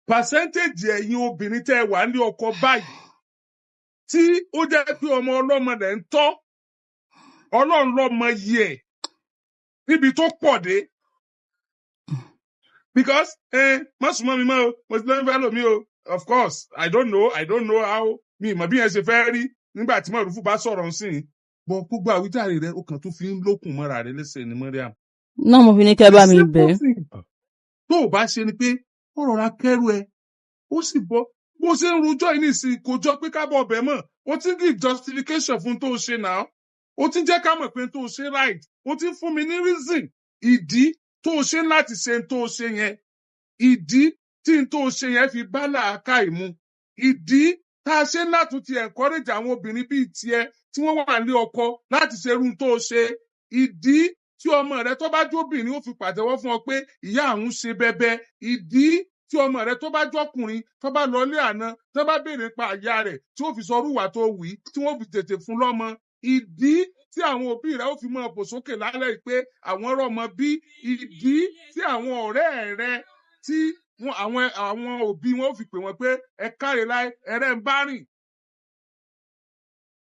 percentage ẹ̀yin obìnrin tẹ́ ẹ wà nílé ọkọ báyìí tí ó jẹ́ pé ọmọ ọlọ́mọ rẹ̀ ń tọ́, Ọlọ́run lọ́mọ yìí ẹ̀ níbi tó pọ̀ dé. Because má sùn mọ́ mi mọ́ o, mo ti lóyún fẹ́ lómi o. Of course, I don't know how, mi ìmọ̀ bí yẹn ṣe fẹ́ rí nígbà tí Mọ̀rúfù bá sọ̀rọ̀ ń sìn bọ́. Gbogbo àwíjàre rẹ, ó kàn tó fi ń lókun mọ́ra rẹ léṣe ní, Mariam. Náà mo fi ní kẹ́ The bá mi simple bẹ̀ ẹ́. thing tó o bá ṣe ni pé ó rọra kẹ́rù ẹ, ó sì bọ́. Bó ṣe ń rojọ́ yìí nísìnyí, kò jọ pé ká bọ̀ ọbẹ̀ mọ̀. Ó ti ń give justification fún tó o ṣe náà, ó ti ń jẹ́ ká mọ̀ pé tó o ṣe right, ó ti ń fún mi ní reason, ìdí tó o ṣe láti ṣe tó o ṣe yẹn, ìdí tí n tó o ṣe yẹn fi bá làákàyè mu, ìdí tá a ṣe ń láti ti encourage àwọn obìnrin bíi tiẹ̀ tí wọ́n wà ní ọkọ láti ṣe irú tó o ṣe, ìdí tí ọmọ rẹ tó bá jóbìnrin ó fi pàtẹ́wọ́ fún ọ pé ìyá àwọn ṣe bẹbẹ, ìdí tí ọmọ rẹ tó bá jọkùnrin tó bá lọ ilé àná tó bá béèrè pa àyà rẹ̀ tí ó fi sọ rúwà tó wì í tí wọ́n fi tètè fún lọ́mọ, ìdí tí àwọn òbí rẹ ó fi máa fò sókè lálẹ́ yìí pé àwọn rọ́mọ bí, ìdí tí àwọn ọ̀rẹ́ rẹ tí wọn àwọn òbí wọn ó fi pè wọ́n pé ẹ káre láì ẹrẹ́ ń bá rìn.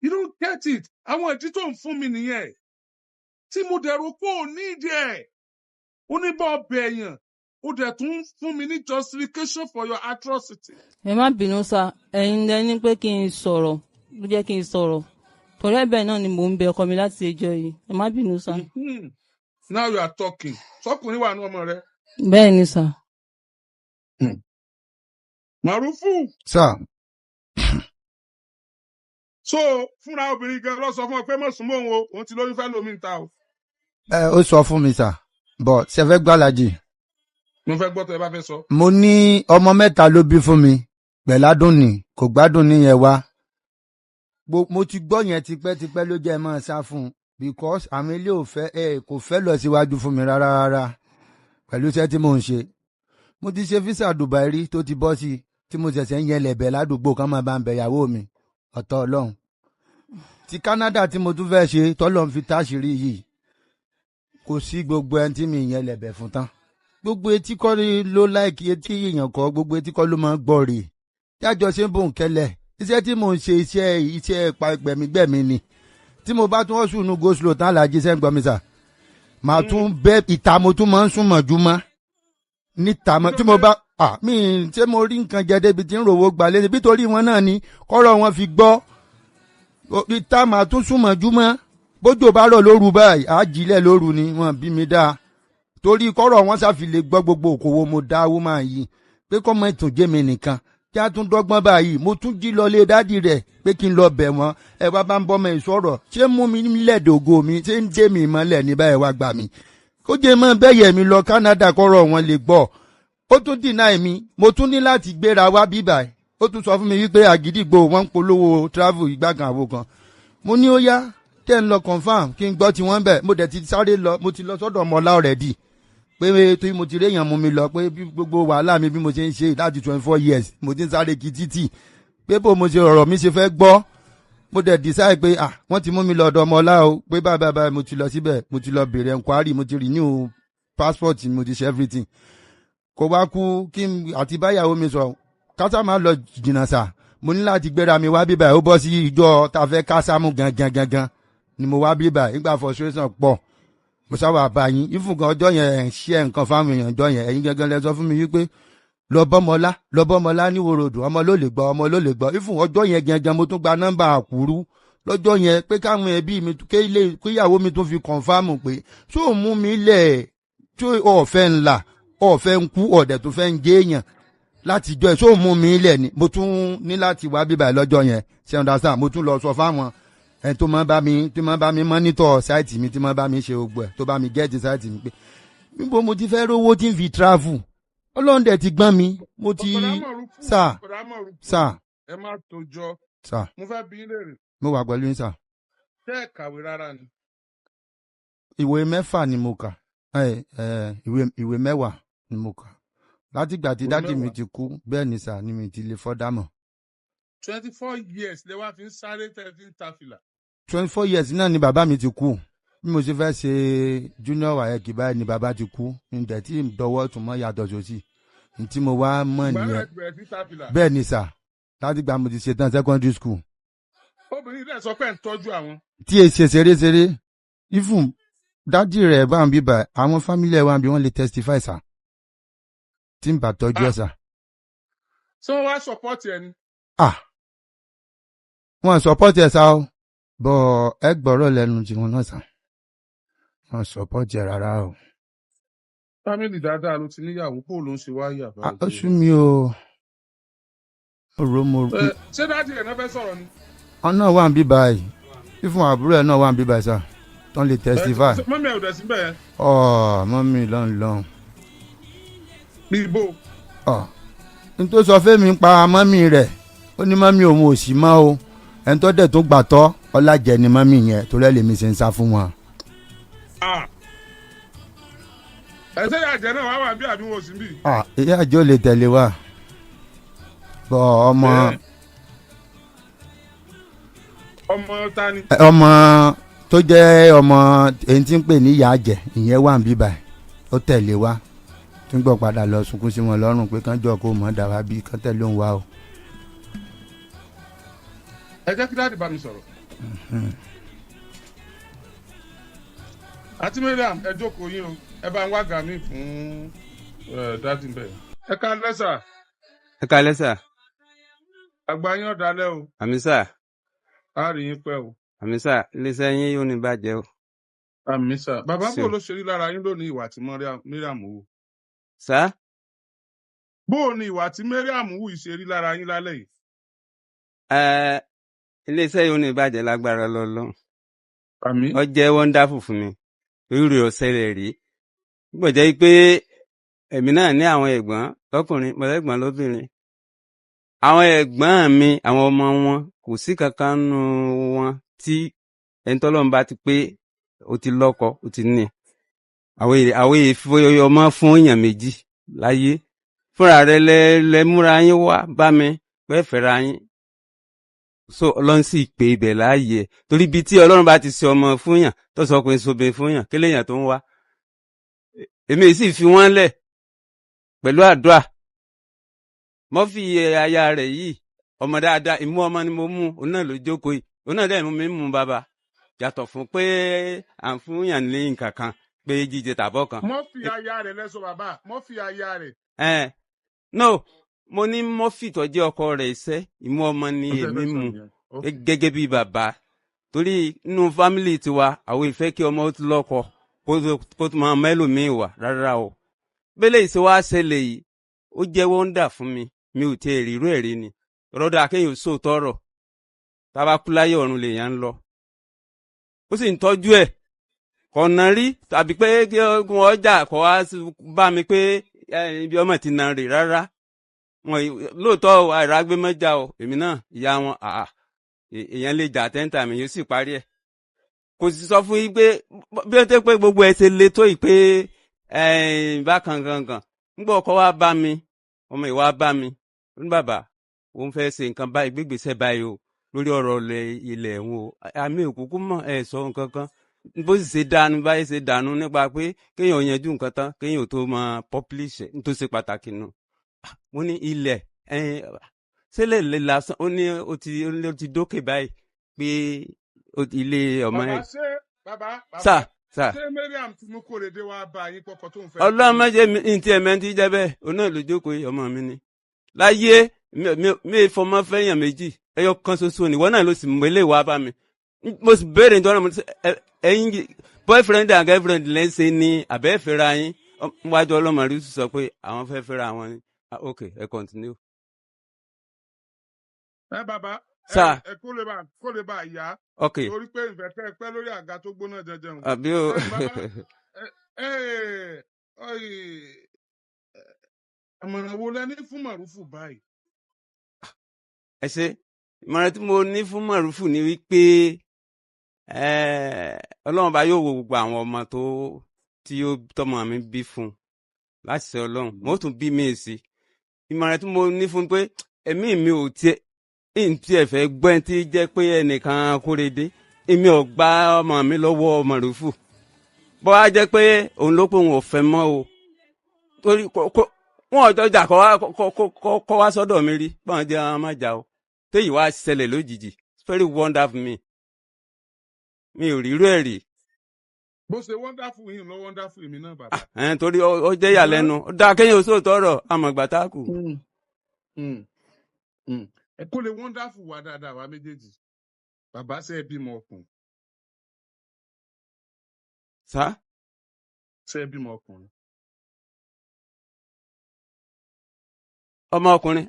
You don't get it. Àwọn ìdí tó ń fún mi nìyẹn tí mo dẹ̀rù pé ò ní ìdí ẹ̀ ó ní bọ́ ọbẹ̀ èèyàn, ó dẹ̀ tún ń fún mi ní justification for your atrocity. Ẹ má bínú sá, ẹ̀yin lẹ ní pé kí n sọ̀rọ̀, ló jẹ́ kí n sọ̀rọ̀, torí ẹ̀bẹ̀ náà ni mò ń bẹ ọkọ mi láti ẹjọ́ yìí. Ẹ má bínú sá. Now you are talking. Sọkùnrin wà ní ọmọ rẹ. Bẹ́ẹ̀ ni sá. Màrúfù. Sir. So fúnra obìnrin gan lọ sọ fún ọ pé mọ̀ súnmọ́ òun o, òun ti lóyún fẹ́ lómi ta o. Ẹ ó sọ fún mi sir, but ṣe fẹ́ gbàlàjì. Mo fẹ́ gbọ́ tó ẹ bá fẹ́ sọ. Mo ní ọmọ mẹ́ta ló bí fún mi pẹ̀ládùn ní kò gbádùn níyẹn wá. Mo ti gbọ́ yẹn tipẹ́tipẹ́, ló jẹ́ máa sá fún un because àwọn ilé ò fẹ́, ẹ kò fẹ́ lọ síwájú fún mi rárá rárá pẹ̀lú iṣẹ́ tí mò ń ṣe. Mo ti ṣe visa Dubai rí tó ti bọ́ sí i tí mo ṣẹ̀ṣẹ̀ ń yẹn lẹ̀bẹ̀ ládùúgbò kan máa bá ń bẹ̀yàwó mi ọ̀tọ̀ Ọlọ́run. Ti Canada tí mo tún fẹ́ ṣe tọ́lọ́ ń fi táṣìírí yìí, kò sí gbogbo ẹni tí mi yẹn lẹ̀bẹ̀ fún tán. Gbogbo etí kọ́ ló láìkí etí èèyàn kọ́, gbogbo etí kọ́ ló máa ń gbọ́ rè jájọ ṣe ń bò ń kẹlẹ̀. Iṣẹ́ tí mò ń ṣe, iṣẹ́ pa gbẹ̀mígbẹ̀mí ni. Tí mo bá tún wọ́n sùn go slow tán, alájí sẹ́ ń gbọ́ mi sà, màá tún bẹ́ ìta, mo tún máa ń sún mọ̀júmọ́ níta mọ́ tí mo bá mi ṣé mo rí nǹkan jẹ débi tí ń rówó gbà lé nítorí wọn náà ni kọ́rọ̀ wọn fi gbọ́. Ìta màá tún sún mọ̀júmọ́, bójú bá rọ̀ lóru báyìí, á jílẹ̀ lóru ni wọn bí mi dáa torí kọ́rọ̀ wọn ṣàfi lè gbọ́. Gbogbo òkòwò mo dá owó máa yí pé kọ́ mọ́ ìtúnjẹ́ mi nìkan kí a tún dọ́gbọ́n báyìí. Mo tún jí lọ lé daddy rẹ̀ pé kí n lọ bẹ̀ wọ́n, ẹ wá bá ń bọ́ mọ́ ìsọ̀rọ̀, ṣé mú mi lẹ́dọ̀gọ́ mi, ṣé ń dé mi mọ́lẹ̀ ní báyìí, wá gbà mí kó jẹ́ mọ́ bẹ́yẹ̀ mi lọ Canada kọ́rọ̀ wọn lè gbọ́. Ó tún deny mi. Mo tún ní láti gbéra wá bíbà. Ó tún sọ fún mi wípé Àgídìgbò wọn ń polówó travel ìgbàkan àwo kan. Mo ní ó yá, tẹ́ ń lọ confirm kí n gbọ́ tí wọ́n bẹ̀. Mo dẹ̀ ti sáré lọ, mo ti lọ sọ́dọ̀ ọmọlá already pé tí mo ti réyàn mú mi lọ pé bí gbogbo wàhálà mi bí mo ṣe ń ṣe láti 24 years, mo ti ń sáré kí títì pé bó mo ṣe ọ̀rọ̀ mi ṣe fẹ́ gbọ́. Mo dẹ̀ decide pé ah, wọ́n ti mú mi lọ ọ̀dọ̀ ọmọlá o, pé báyìí báyìí báyìí. Mo ti lọ síbẹ̀, mo ti lọ béèrè enquiry, mo ti renew passport, mo ti ṣe everything. Kò wá kú kí n àti báyàwó mi sọ kásá máa lọ jìnnà sà. Mo ní láti gbéra mi wá bíbá. Ó bọ́ sí ìjọ tá a fẹ́ kásámú gangan gangan ni mo wá bíbá. Nígbà frustration pọ̀, mo sábà bá yín ìfúnkan ọjọ́ yẹn, ẹ̀ ń ṣe nǹkan fáwọn èèyàn ọjọ́ yẹn. Ẹ̀yin gangan lẹ sọ fún mi wípé lọ bọ́mọlá, lọ bọ́mọlá ní wòròdù, ọmọ ló lè gbọ́, ọmọ ló lè gbọ́. Ìfún ọjọ́ yẹn gangan, mo tún gba nọ́mbà àkúrú lọ́jọ́ yẹn pé káwọn ẹbí mi kéilé kíyàwó mi tún fi confirm pé ṣó mú mi lẹ̀ tó ọ̀fẹ́ ńlá, ọ̀fẹ́ ń kú, ọ̀dẹ̀ tó fẹ́ ń gé èèyàn láti jọ ẹ̀, ṣó mú mi lẹ̀ ni. Mo tún ní láti wá bíbà lọ́jọ́ yẹn, ṣe understand? Mo tún lọ sọ fáwọn ẹni tó máa bá mi monitor site mi, tí máa bá mi ṣe gbogbo ẹ̀, tó bá mi get site mi, pé níbo mo ti fẹ́ rówó tí ń fi travel. Ọlọ́run dẹ̀ ti gbọ́n mi, mo ti sà. Bọ̀dá Mọ̀rúfù. Sà. Ẹ má tójọ́. Sà. Mo fẹ́ bi yín léèrè. Mo wà pẹ̀lú yín sà. Ṣé ẹ kàwé rárá ni? Ìwé 6 ni mo kà. Ẹ, ẹ, ìwé 10 ni mo kà. Látìgbà tí Ìwé dádì mi 10. ti kú, bẹ́ẹ̀ ni sà ni mi ti lè fọ́dà mọ́. 24 years lẹ wá fi ń sáré tẹ́ fi ń ta fìlà. 24 years náà ni bàbá mi ti kú. Bí mo ṣe fẹ́ ṣe junior WAEC báyìí ni bàbá ti kú. Ǹdẹ̀ tí ń dọwọ́ tún mọ́ yàtọ̀ sósì. N tí mo wá mọ̀ Ìgbà náà nìyẹn. ti bẹ̀rẹ̀ sí ta fìlà. Bẹ́ẹ̀ ni sà, látìgbà mo ti ṣe tán secondary school. Obìnrin dẹ̀ sọ pé ẹ̀ ń tọ́jú àwọn. Tí e ṣe ṣeré-ṣeré, even dádì rẹ̀ bá ń bíbà, àwọn family ẹ̀ wá ń bí, wọ́n lè testify sà. Tí ń bá tọ́jú ẹ̀ sà. Ṣé wọ́n wá support ẹ ni? Ah, wọ́n support ẹ̀ sá o, bọ̀ ẹ gbọ́rọ̀ lẹ́nu tiwọn náà sà. Wọ́n support ẹ̀ rárá o. Family dáadáa ló ti níyàwó, kó ló ń ṣe wáyà Ah, báyìí? ó sú mi o. Mo rò mo Ẹ, ṣé daddy ẹ̀ náà fẹ́ sọ̀rọ̀ ni? Wọn náà wà ń bí báyìí. Fífún àbúrò ẹ̀ náà wà ń bí báyìí sà. Tán lè testify. Ẹ, mummy ẹ̀ ò dẹ̀ síbẹ̀ yẹn? Ọ̀ mummy lọ́n lọ́n. Bí ibo? Ọ̀ n tó sọ fẹ́mi ń pa mummy rẹ̀, ó ní mummy òun ò sí mọ́ o. Ẹni tó dẹ̀ tó gbàtọ́ ọlájẹ ni mummy yẹn, torí ẹ̀ lèmi ṣe ń sá fún wọn. Ah. Ẹ ṣé ìyá àjẹ́ náà wá wà bí àbí wọn ò sí bí? Ah, ìyá àjọ lè tẹ̀lé wa. Bọ̀ ọmọ Ẹ. Ọmọ ta ni? Ọmọ tó jẹ́ ọmọ èyí tí ń pè ní ìyá àjẹ́, ìyẹn wà ń bí báyìí, ó tẹ̀lé wa. Tí ń gbọ́ padà lọ sunkún sí wọn lọ́rùn pé kán jọ kó mọ̀ dà wá bí kán tẹ̀lé òun wá o. Ẹ jẹ́ kí daddy bá mi sọ̀rọ̀. Àti Mariam, ẹ jókòó yín o, ẹ bá ń wá gàmí fún daddy bẹ́ẹ̀. Ẹ ká lẹ́sà. Ẹ káalẹ́ sà. Àgbà yín ọ̀dàlẹ̀ o. Àmín sà. Á rí yín pẹ́ o. Àmín sà, iléeṣẹ́ yín yóò ní bàjẹ́ o. Àmín sà. Bàbá, Ṣé bò ló ṣe rí lára yín lónìí, ìwà tí Mariam wù? Sà? Bó o ní ìwà tí Mariam wù yìí ṣe rí lára yín lálẹ́ yìí? Ẹ iléeṣẹ́ yóò ní bàjẹ́ lágbára lọ́lọ́run. Àmín. Ó jẹ́ wonderful fún mi. Irú rẹ̀ ò ṣẹlẹ̀ rí. Gbọ́dọ̀ jẹ́ pé èmi náà ní àwọn ẹ̀gbọ́n lọ́kùnrin, mo lẹ́gbọ́n lóbìnrin. Àwọn ẹ̀gbọ́n mi, àwọn ọmọ wọn, kò sí kankan nínú wọn tí ẹni tọ́lọ́run bá ti pé ó ti lọ́kọ, ó ti ní. Àwọn èyí fi ọmọ fún èèyàn méjì láyé. Fúnra rẹ lẹ múra yín wá bá mi pé fẹ́ra yín. So Ọlọ́run sì pé ibẹ̀ láàyè. Torí ibi tí Ọlọ́run bá ti ṣe ọmọ fún yàn, tó sọ pé sobe fún yàn, kí léèyàn tó ń wá? Èmi sì fi wọ́n lẹ̀ pẹ̀lú àdúrà. Mo fi aya rẹ̀ yìí, ọmọ dáadáa, ìmú ọmọ ni mo mú, òun náà ló jókòó yìí. Òun náà dẹ̀ mú mi mú bàbá. Yàtọ̀ fún pé à ń fún yàn ní nǹkan kan pé jíjẹ tàbọ̀ kan. Mọ́ fi aya rẹ̀ lẹ́sọ̀, bàbá, mọ́ fi aya rẹ̀. Ẹ no, mo ní Murphy tó jẹ́ ọkọ rẹ̀ iṣẹ́, ìmú ọmọ ni Ó fẹ́ èmi fẹ́ sọ mú nìyẹn. Okay. gẹ́gẹ́ bí bàbá. Torí nínú family tiwa, àwọn ìfẹ́ kí ọmọ ó ti lọ́kọ kó tó máa mẹ́lòmíì wà rárá o. Bẹ́lẹ̀ ìṣe wá ṣẹlẹ̀ yìí, ó jẹ́ wonder fún mi, mi ò tiẹ̀ rí irú ẹ̀ rí ni. Rọ́dà kéèyàn sóòótọ́ ọ̀rọ̀, tá a bá kú láyé ọ̀run lèèyàn ń lọ. Ó sì ń tọ́jú ẹ̀ kọ̀nà rí tàbí pé kí wọ́n jà kọ́ wá bá mi pé ibi ọmọ ti nà rè rárá. Wọn lóòótọ́ o, àìrágbé mọ́jà o, èmi náà ìyá wọn àà èèyàn lè jà tẹ́ńtà mi yóò sì parí ẹ̀. Kò sì sọ fún yín pé bí ó tẹ́ pé gbogbo ẹ̀ ṣe le tó yìí pé bákan gangan. Nígbà ọkọ wa bá mi, ọmọ ìwà bá mi, ó ní bàbá, òun fẹ́ ṣe nǹkan báyìí, gbégbèsè báyìí o, lórí ọ̀rọ̀ ilẹ̀ òun o. Àmì òkúkú mọ̀ ẹ̀ sọ nǹkan kan. Bó sì ṣe dànù báyìí ṣe dànù nípa pé kéèyàn yanjú nǹkan tán, kéèyàn tó máa publish ẹ̀, ní tó ṣe pàtàkì nù. Mo ní ilẹ̀ ṣẹlẹ̀ lè lásán, ó ní ó ti dókè báyìí pé ilé ọmọ Bàbá, ẹ̀. ṣé bàbá, bàbá, Sà sà. Ṣé Mariam ti mú Kóredé wá bá yín kọ́kọ́ tó ń fẹ́? Ọlọ́run má jẹ́ mi ntí ẹ̀mẹ́ ti jẹ́ bẹ́ẹ̀, òun náà ló jókòó yìí, ọmọ mi ni. Láyé mi fọmọ fẹ́yàn méjì, ẹyọ kan ṣoṣo ni, ìwọ náà ló sì mú eléyìí wá bá mi. Mo sì béèrè nítorí mo ti ẹ̀yin boyfriend and girlfriend lẹ́sẹ̀ ni àbẹ́ fẹ́ra yín? Wájú ọlọ́mọ rí sọ pé àwọn fẹ́ fẹ́ra wọn ni. Ah, ok, ẹ continue. Ẹ bàbá, ẹ Sà. ẹ kó lè bá yá. Ok. Torí pé ìfẹ́ kẹ́ ẹ pẹ́ lórí àga tó gbóná jẹjẹun. Àbí o. Ẹ bàbá, ẹ ẹ ọyì, àmọ̀ràn wo lẹ ní fún Màrúfù báyìí? Ẹ ṣe, ìmọ̀ràn tí mo ní fún Màrúfù ni wípé Ọlọ́run bá yóò wo gbogbo àwọn ọmọ tó tí ó tọmọ mi bí fún un láti ṣe Ọlọ́run mo tún bí mi sí. Ìmọ̀ràn tí mo ní fún un pé ẹ̀mí mi ò tiẹ̀ ń tiẹ̀ fẹ́ gbọ́n tí jẹ́ pé ẹnìkan Kóredé, èmi ò gba ọmọ mi lọ́wọ́ Mọ̀rúfù. Bọ́ á jẹ́ pé òun ló pé òun ò fẹ́ mọ́ o, torí wọn ọjọ́ jà kọ́ wá sọ́dọ̀ mi rí báwọn jẹ́ àwọn máa jà o. Téyì wá ṣẹlẹ̀ lójijì, it's very wonderful me, mi ò rírú ẹ̀ rí. Bó ṣe wonderful yìí ló wonderful èmi náà, bàbá. Ẹn, torí ó jẹ́ ìyàlẹ́nu, ó dáa kéèyàn ó sóòótọ́ ọ̀rọ̀ àmọ̀gbà tá a kù. Ẹ kó lè wonderful wa dáadáa wa méjèèjì. Bàbá, ṣe é bímọ ọkùnrin? Sá? Ṣe é bímọ ọkùnrin? Ọmọkùnrin,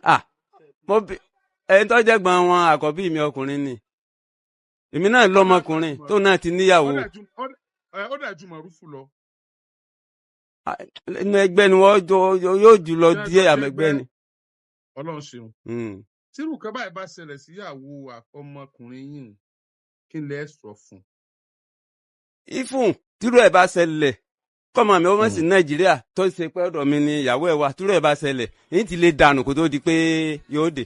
mo bí ẹni tó jẹ́ gbọ́n wọn, àkọ́bí mi ọkùnrin ni, èmi náà lọ́mọkùnrin tó náà ti níyàwó. Ó dẹ̀ ju Mọ̀rúfù lọ. Inú ẹgbẹ́ ni wọ́n jọ yóò jù lọ Ṣé ẹ díẹ̀ jọ àmẹ́gbẹ́ jẹ́gbẹ́? ni. Ọlọ́run ṣeun. Tírù kan báyìí bá ṣẹlẹ̀ síyàwó ọmọkùnrin yìí, kí lẹ sọ fún un? Ifun tírú ẹ̀ bá ṣẹlẹ̀, kọ́mọ mi ó mọ̀ sí Nàìjíríà tó ṣe pé ọ̀dọ̀ mi ni ìyàwó ẹ̀ wà, tírú ẹ̀ bá ṣẹlẹ̀ èyí ti lè dànù kó tó di pé yóò dé.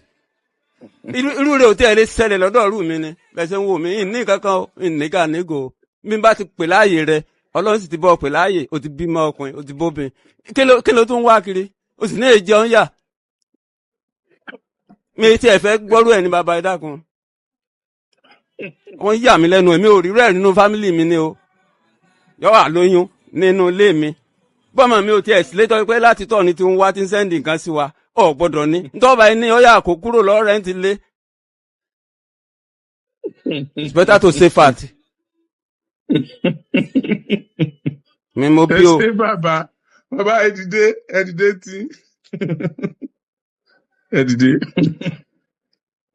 Irú rẹ̀ ò tí ẹ̀ lè ṣẹlẹ̀ lọ́dọ̀ ọ̀rú mi ni bẹ́ẹ̀ ṣe ń wò mí ní kankan o, ní ká nígò o. Bí n bá ti pè láàyè rẹ, Ọlọ́run sì ti bọ́ ọ pè láàyè, o ti bímọ ọkùnrin, o ti bóbin, kí ló tún wá kiri? O sì ní èjì ọ̀hún yà mi tí ẹ fẹ́ gbọ́rú ẹ̀ ní bàbá, ẹ dákun. Wọ́n yà mí lẹ́nu, èmi ò rí rẹ̀ nínú fámìlì mi ni o. Yọ wà lóyún nínú ilé mi, bọ́mọ mi ò tiẹ̀ sílé tọ́ pé láti tọ́ ni ti ń wá tí ń send nǹkan sí wa, ọ̀ gbọ́dọ̀ ní ntọ́ba ẹni ọ̀yà kó kúrò lọ́rẹ́ ń ti lé. It's better to save fat mi mo Ẹ bí o. ṣé bàbá, bàbá, ẹ dìde, ẹ dìde tí ẹ dìde.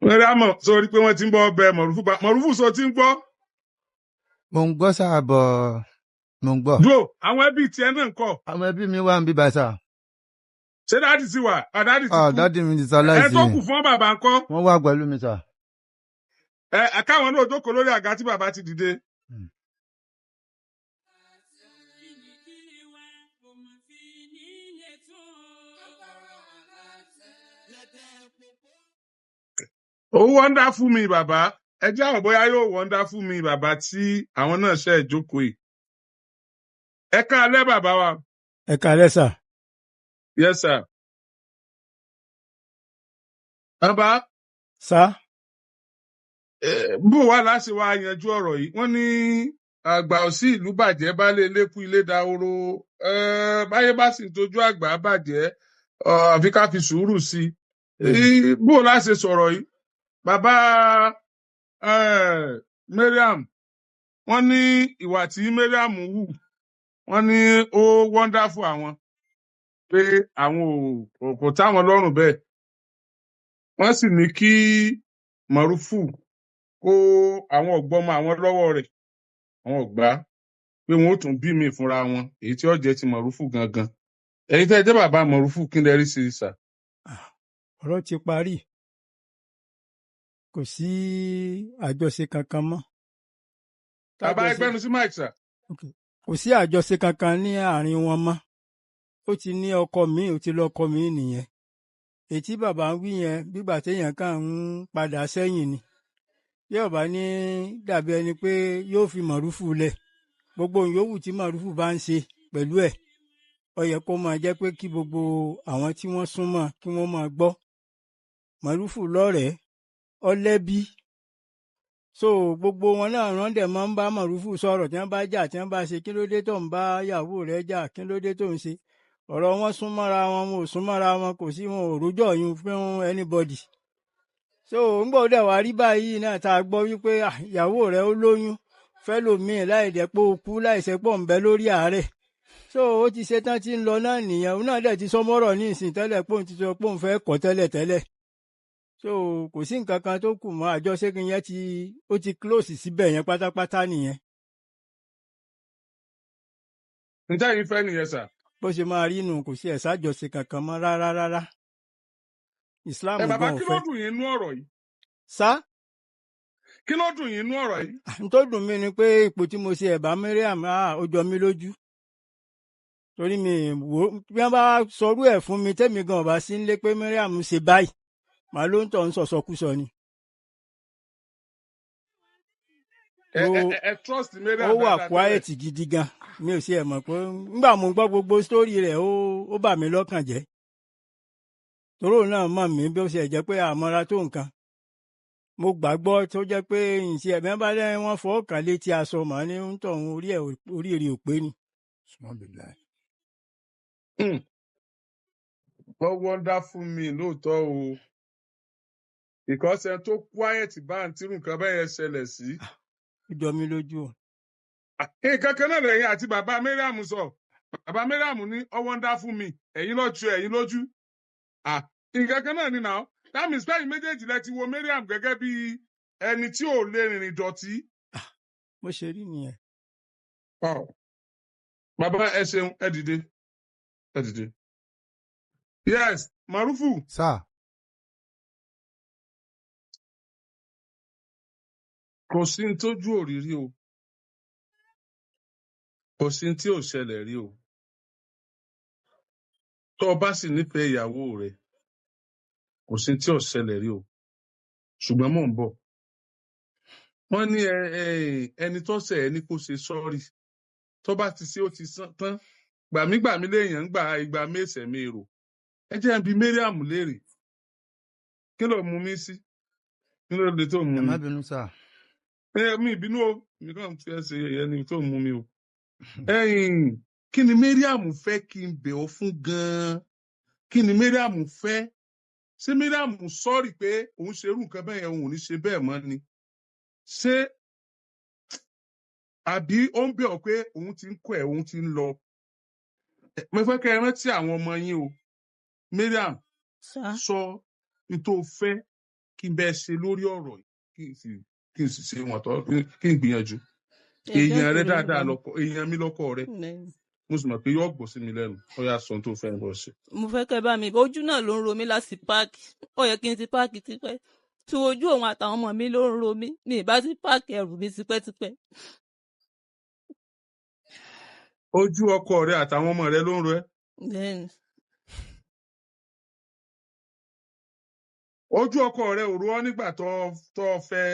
Wọ́n rí àmọ̀ sórí pé wọ́n ti ń bọ́ ọbẹ̀ Mọ̀rúfù, bá Mọ̀rúfù sọ ti ń gbọ́. Mo ń gbọ́ sà, bọ̀ mo ń gbọ́. Dúró, àwọn ẹbí tiẹ̀ náà ń kọ́? Àwọn ẹbí mi wà ń bíbá sà. Ṣé daddy ti wà? Daddy ti Ah, kú. Daddy mi ti Ẹ ṣaláìsí. tó kù fún bàbá ńkọ́? Wọ́n wà pẹ̀lú mi sà. Ẹ káwọn náà jókòó lórí àga tí bàbá ti dìde. Ìníkíni wa kò mọ̀ fi nílé tó. Ó wonderful mi bàbá, ẹ jẹ́ àwọn bóyá yóò wonderful mi bàbá tí àwọn náà ṣe ìjókòó yìí. Ẹ káalẹ́ bàbá wa. Ẹ káalẹ́ sà. Yes sir. Bàbá, Sá. Bó wà láṣẹ wa yanjú ọ̀rọ̀ yìí? Wọ́n ní àgbà òsì ìlú bàjẹ́, baálé ilé kú, ilé dahoro. Báyé bá sì ń tójú àgbà bàjẹ́, àfi ká fi sùúrù sí i. Bó láṣẹ sọ̀rọ̀ yìí bàbá? Mariam, wọ́n ní ìwà tí Mariam hù, wọ́n ní ó wonderful àwọn pé àwọn ò kò táwọn lọ́rùn bẹ́ẹ̀. Wọ́n sì ní kí Mọ̀rúfù kó àwọn ọ̀gbọ́mọ àwọn lọ́wọ́ rẹ̀, àwọn ọ̀gbá pé wọn ó tún bí mi fúnra wọn, èyí tí ó jẹ́ ti Mọ̀rúfù gangan. Ẹ̀yin tẹ́ ẹ jẹ́ bàbá Mọ̀rúfù, kí lẹ rí sí i sà? Ọ̀rọ̀ ti parí, kò sí àjọṣe kankan mọ́. Bàbá, Tájọṣe ẹgbẹ́nu sí mike sà. Ok. Kò sí àjọṣe kankan ní àárín wọn mọ́. Ó ti ní ọkọ míì, ó ti lọ́kọ míì nìyẹn. Èyí tí bàbá ń wí yẹn, bígbà téèyàn kàn ń padà sẹ́yìn ni. Bí ọba ní dàbí ẹni pé yóò fi Mọ̀rúfù lẹ̀, gbogbo ìyówù tí Mọ̀rúfù bá ń ṣe pẹ̀lú ẹ̀, ó yẹ kó máa jẹ́ pé kí gbogbo àwọn tí wọ́n súnmọ́ kí wọ́n máa gbọ́. Mọ̀rúfù lọ́rẹ̀ẹ́, ọlẹ́bí, so gbogbo wọn náà rán dẹ̀ máa ń bá Mọ̀rúfù sọ̀rọ̀ tí wọ́n bá jà, tí wọ́n bá ṣe, kí ló dé tó ń bá ìyàwó rẹ̀ jà, kí ló dé tó ń ṣe ọ̀rọ̀ wọn sún mọ́ra wọn, wọn ò sún mọ́ra wọn, kò sí wọn ò rójọ́ yín fún anybody. So ńgbọ́ dẹ̀ wá rí báyìí náà tá a gbọ́ wípé ìyàwó rẹ̀ ó lóyún fẹ́lòmíì láì dẹ̀ pé ó kú, láì ṣe pọ̀ ń bẹ lórí àárẹ̀. So ó ti ṣe tán tí ń lọ náà nìyẹn. Òun náà dẹ̀ ti sọmọ́rọ̀ ní ìsìn tẹ́lẹ̀ pé òun ti sọ pé òun fẹ́ kọ́ tẹ́lẹ̀ tẹ́lẹ̀. So kò sí nǹkan kan tó kù mọ́, àjọṣe yẹn ti ó ti close síbẹ̀ yẹn pátápátá nìyẹn. Ǹjẹ́ yìí fẹ́ nìyẹn sà? Bó ṣe máa rí nù, kò sí ẹ̀sà àjọṣe kankan mọ́ rárá rárá. Islam Ẹ bàbá, gan ò kí ló fẹ́. dùn yín nú ọ̀rọ̀ yìí? Sá. Kí Kí ló dùn yín nú ọ̀rọ̀ yìí? N tó dùn mí ni pé ipò tí mo ṣe ẹ̀bá Mariam, ó jọ mí lójú. Torí mi wò ó, bí wọ́n bá sọrú ẹ̀ fún mi tẹ́mi gan ọ̀bá sí ń lé pé Mariam ṣe báyìí, màá ló ń tọ̀ ń sọ̀sọkúsọ ni. Ẹ Ó ẹ ẹ ẹ trust Mariam ó wà dáadáa tẹ́lẹ̀. quiet gidi gan. Mi ò ṣe ẹ̀ mọ̀ pé nígbà mo gbọ́ gbogbo sítórì rẹ̀, ó bà mí lọ́kàn jẹ́. Torí òun náà mọ̀ mí bí ó ṣe jẹ́ pé àmọ́ra tó nǹkan. Mo gbàgbọ́ tó jẹ́ pé ǹṣe ẹ̀mí bá lẹ́yìn wọ́n fọwọ́ kàn létí aṣọ màá ní ń tọ̀hún orí ẹ̀ orí rẹ̀ ò pé ni. Small be lie. Wọ́n wonderful me lóòótọ́ o. Because ẹni tó quiet bá ń tírù nǹkan bẹ́ẹ̀ yẹn ṣẹlẹ̀ sí. Ó jọ mí lójú o. Nǹkan kan náà lẹ́yìn àti bàbá Mariam sọ. Bàbá Mariam ní ó wonderful me, ẹ̀yin ló tu ẹ̀yin lójú. Nǹkan kan náà ni now. That means pé ẹ̀yin méjèèjì lẹ ti wo Mariam gẹ́gẹ́ bí ẹni tí ò lè rìnrìn dọ̀tí. Bó ṣe rí nìyẹn. Wow. Bàbá, ẹ ṣeun, ẹ dìde. Ẹ dìde. Yes, Marufu. Sir. Kò sí ní tójú òrírí o. Kò sí ní tí ò ṣẹlẹ̀ rí o. Tó o bá sì nífẹ̀ẹ́ ìyàwó rẹ, kò sí ní tí ò ṣẹlẹ̀ rí o. Ṣùgbọ́n mò ń bọ̀. Wọ́n ní ẹni tó ṣẹ̀ ẹ́ ní kó ṣe sọ́ọ̀rì. Tó bá ti ṣe ó ti sán tán. Gbàmígbàmí léèyàn ń gbà ìgbà mẹ́sẹ̀ mérò. Ẹ jẹ́ n bi Mariam léèrè. Kí ló mú mi sí? Kí ló dé tó mú Ẹ mi? má bínú sir. Ẹ mi ìbínú o. Mi kàn fi ẹ ṣe ẹyẹ ni tó mú mi o. Ẹ̀yin, kí ni Mariam fẹ́ kí n bẹ̀ ọ́ fún gan-an? Kí ni Mariam fẹ́? Ṣé Mariam sọ́ọ̀rì pé òun ṣe irú nǹkan bẹ́ẹ̀ yẹn, òun ò ní ṣe bẹ́ẹ̀ mọ́ ni? Ṣé àbí ó ń bẹ̀ ọ́ pé òun ti ń kọ́ ẹ̀, òun ti ń lọ? Mo fẹ́ kẹ́ ẹ rántí àwọn ọmọ yín o. Mariam, Sá. sọ ní tó fẹ́ kí n bẹ́ẹ̀ ṣe lórí ọ̀rọ̀ yìí, kí n sì ṣe wọ̀n tọ́, kí n gbìyànjú. Ẹjọ́ Èèyàn rẹ ìṣòro dáadáa Yorùbá. lọkọ, èèyàn mi lọkọ rẹ. Bẹ́ẹ̀ni. Mo sì mọ̀ pé yóò gbọ́ sí mi lẹ́nu. Ó yá, sọ ohun tó fẹ́ bọ̀ ṣe. Mo fẹ́ kẹ́ bá mi, ojú náà ló ń ro mí láti páàkì. Ó yẹ kí n ti páàkì tipẹ́. Tí ojú òun àtàwọn ọmọ mi ló ń ro mí. Mi ì bá ti páàkì ẹrù mi tipẹ́tipẹ́. Ojú ọkọ rẹ àtàwọn ọmọ rẹ ló ń ro ẹ́. Bẹ́ẹ̀ni. Ojú ọkọ rẹ ò ro ọ́ nígbà tó fẹ́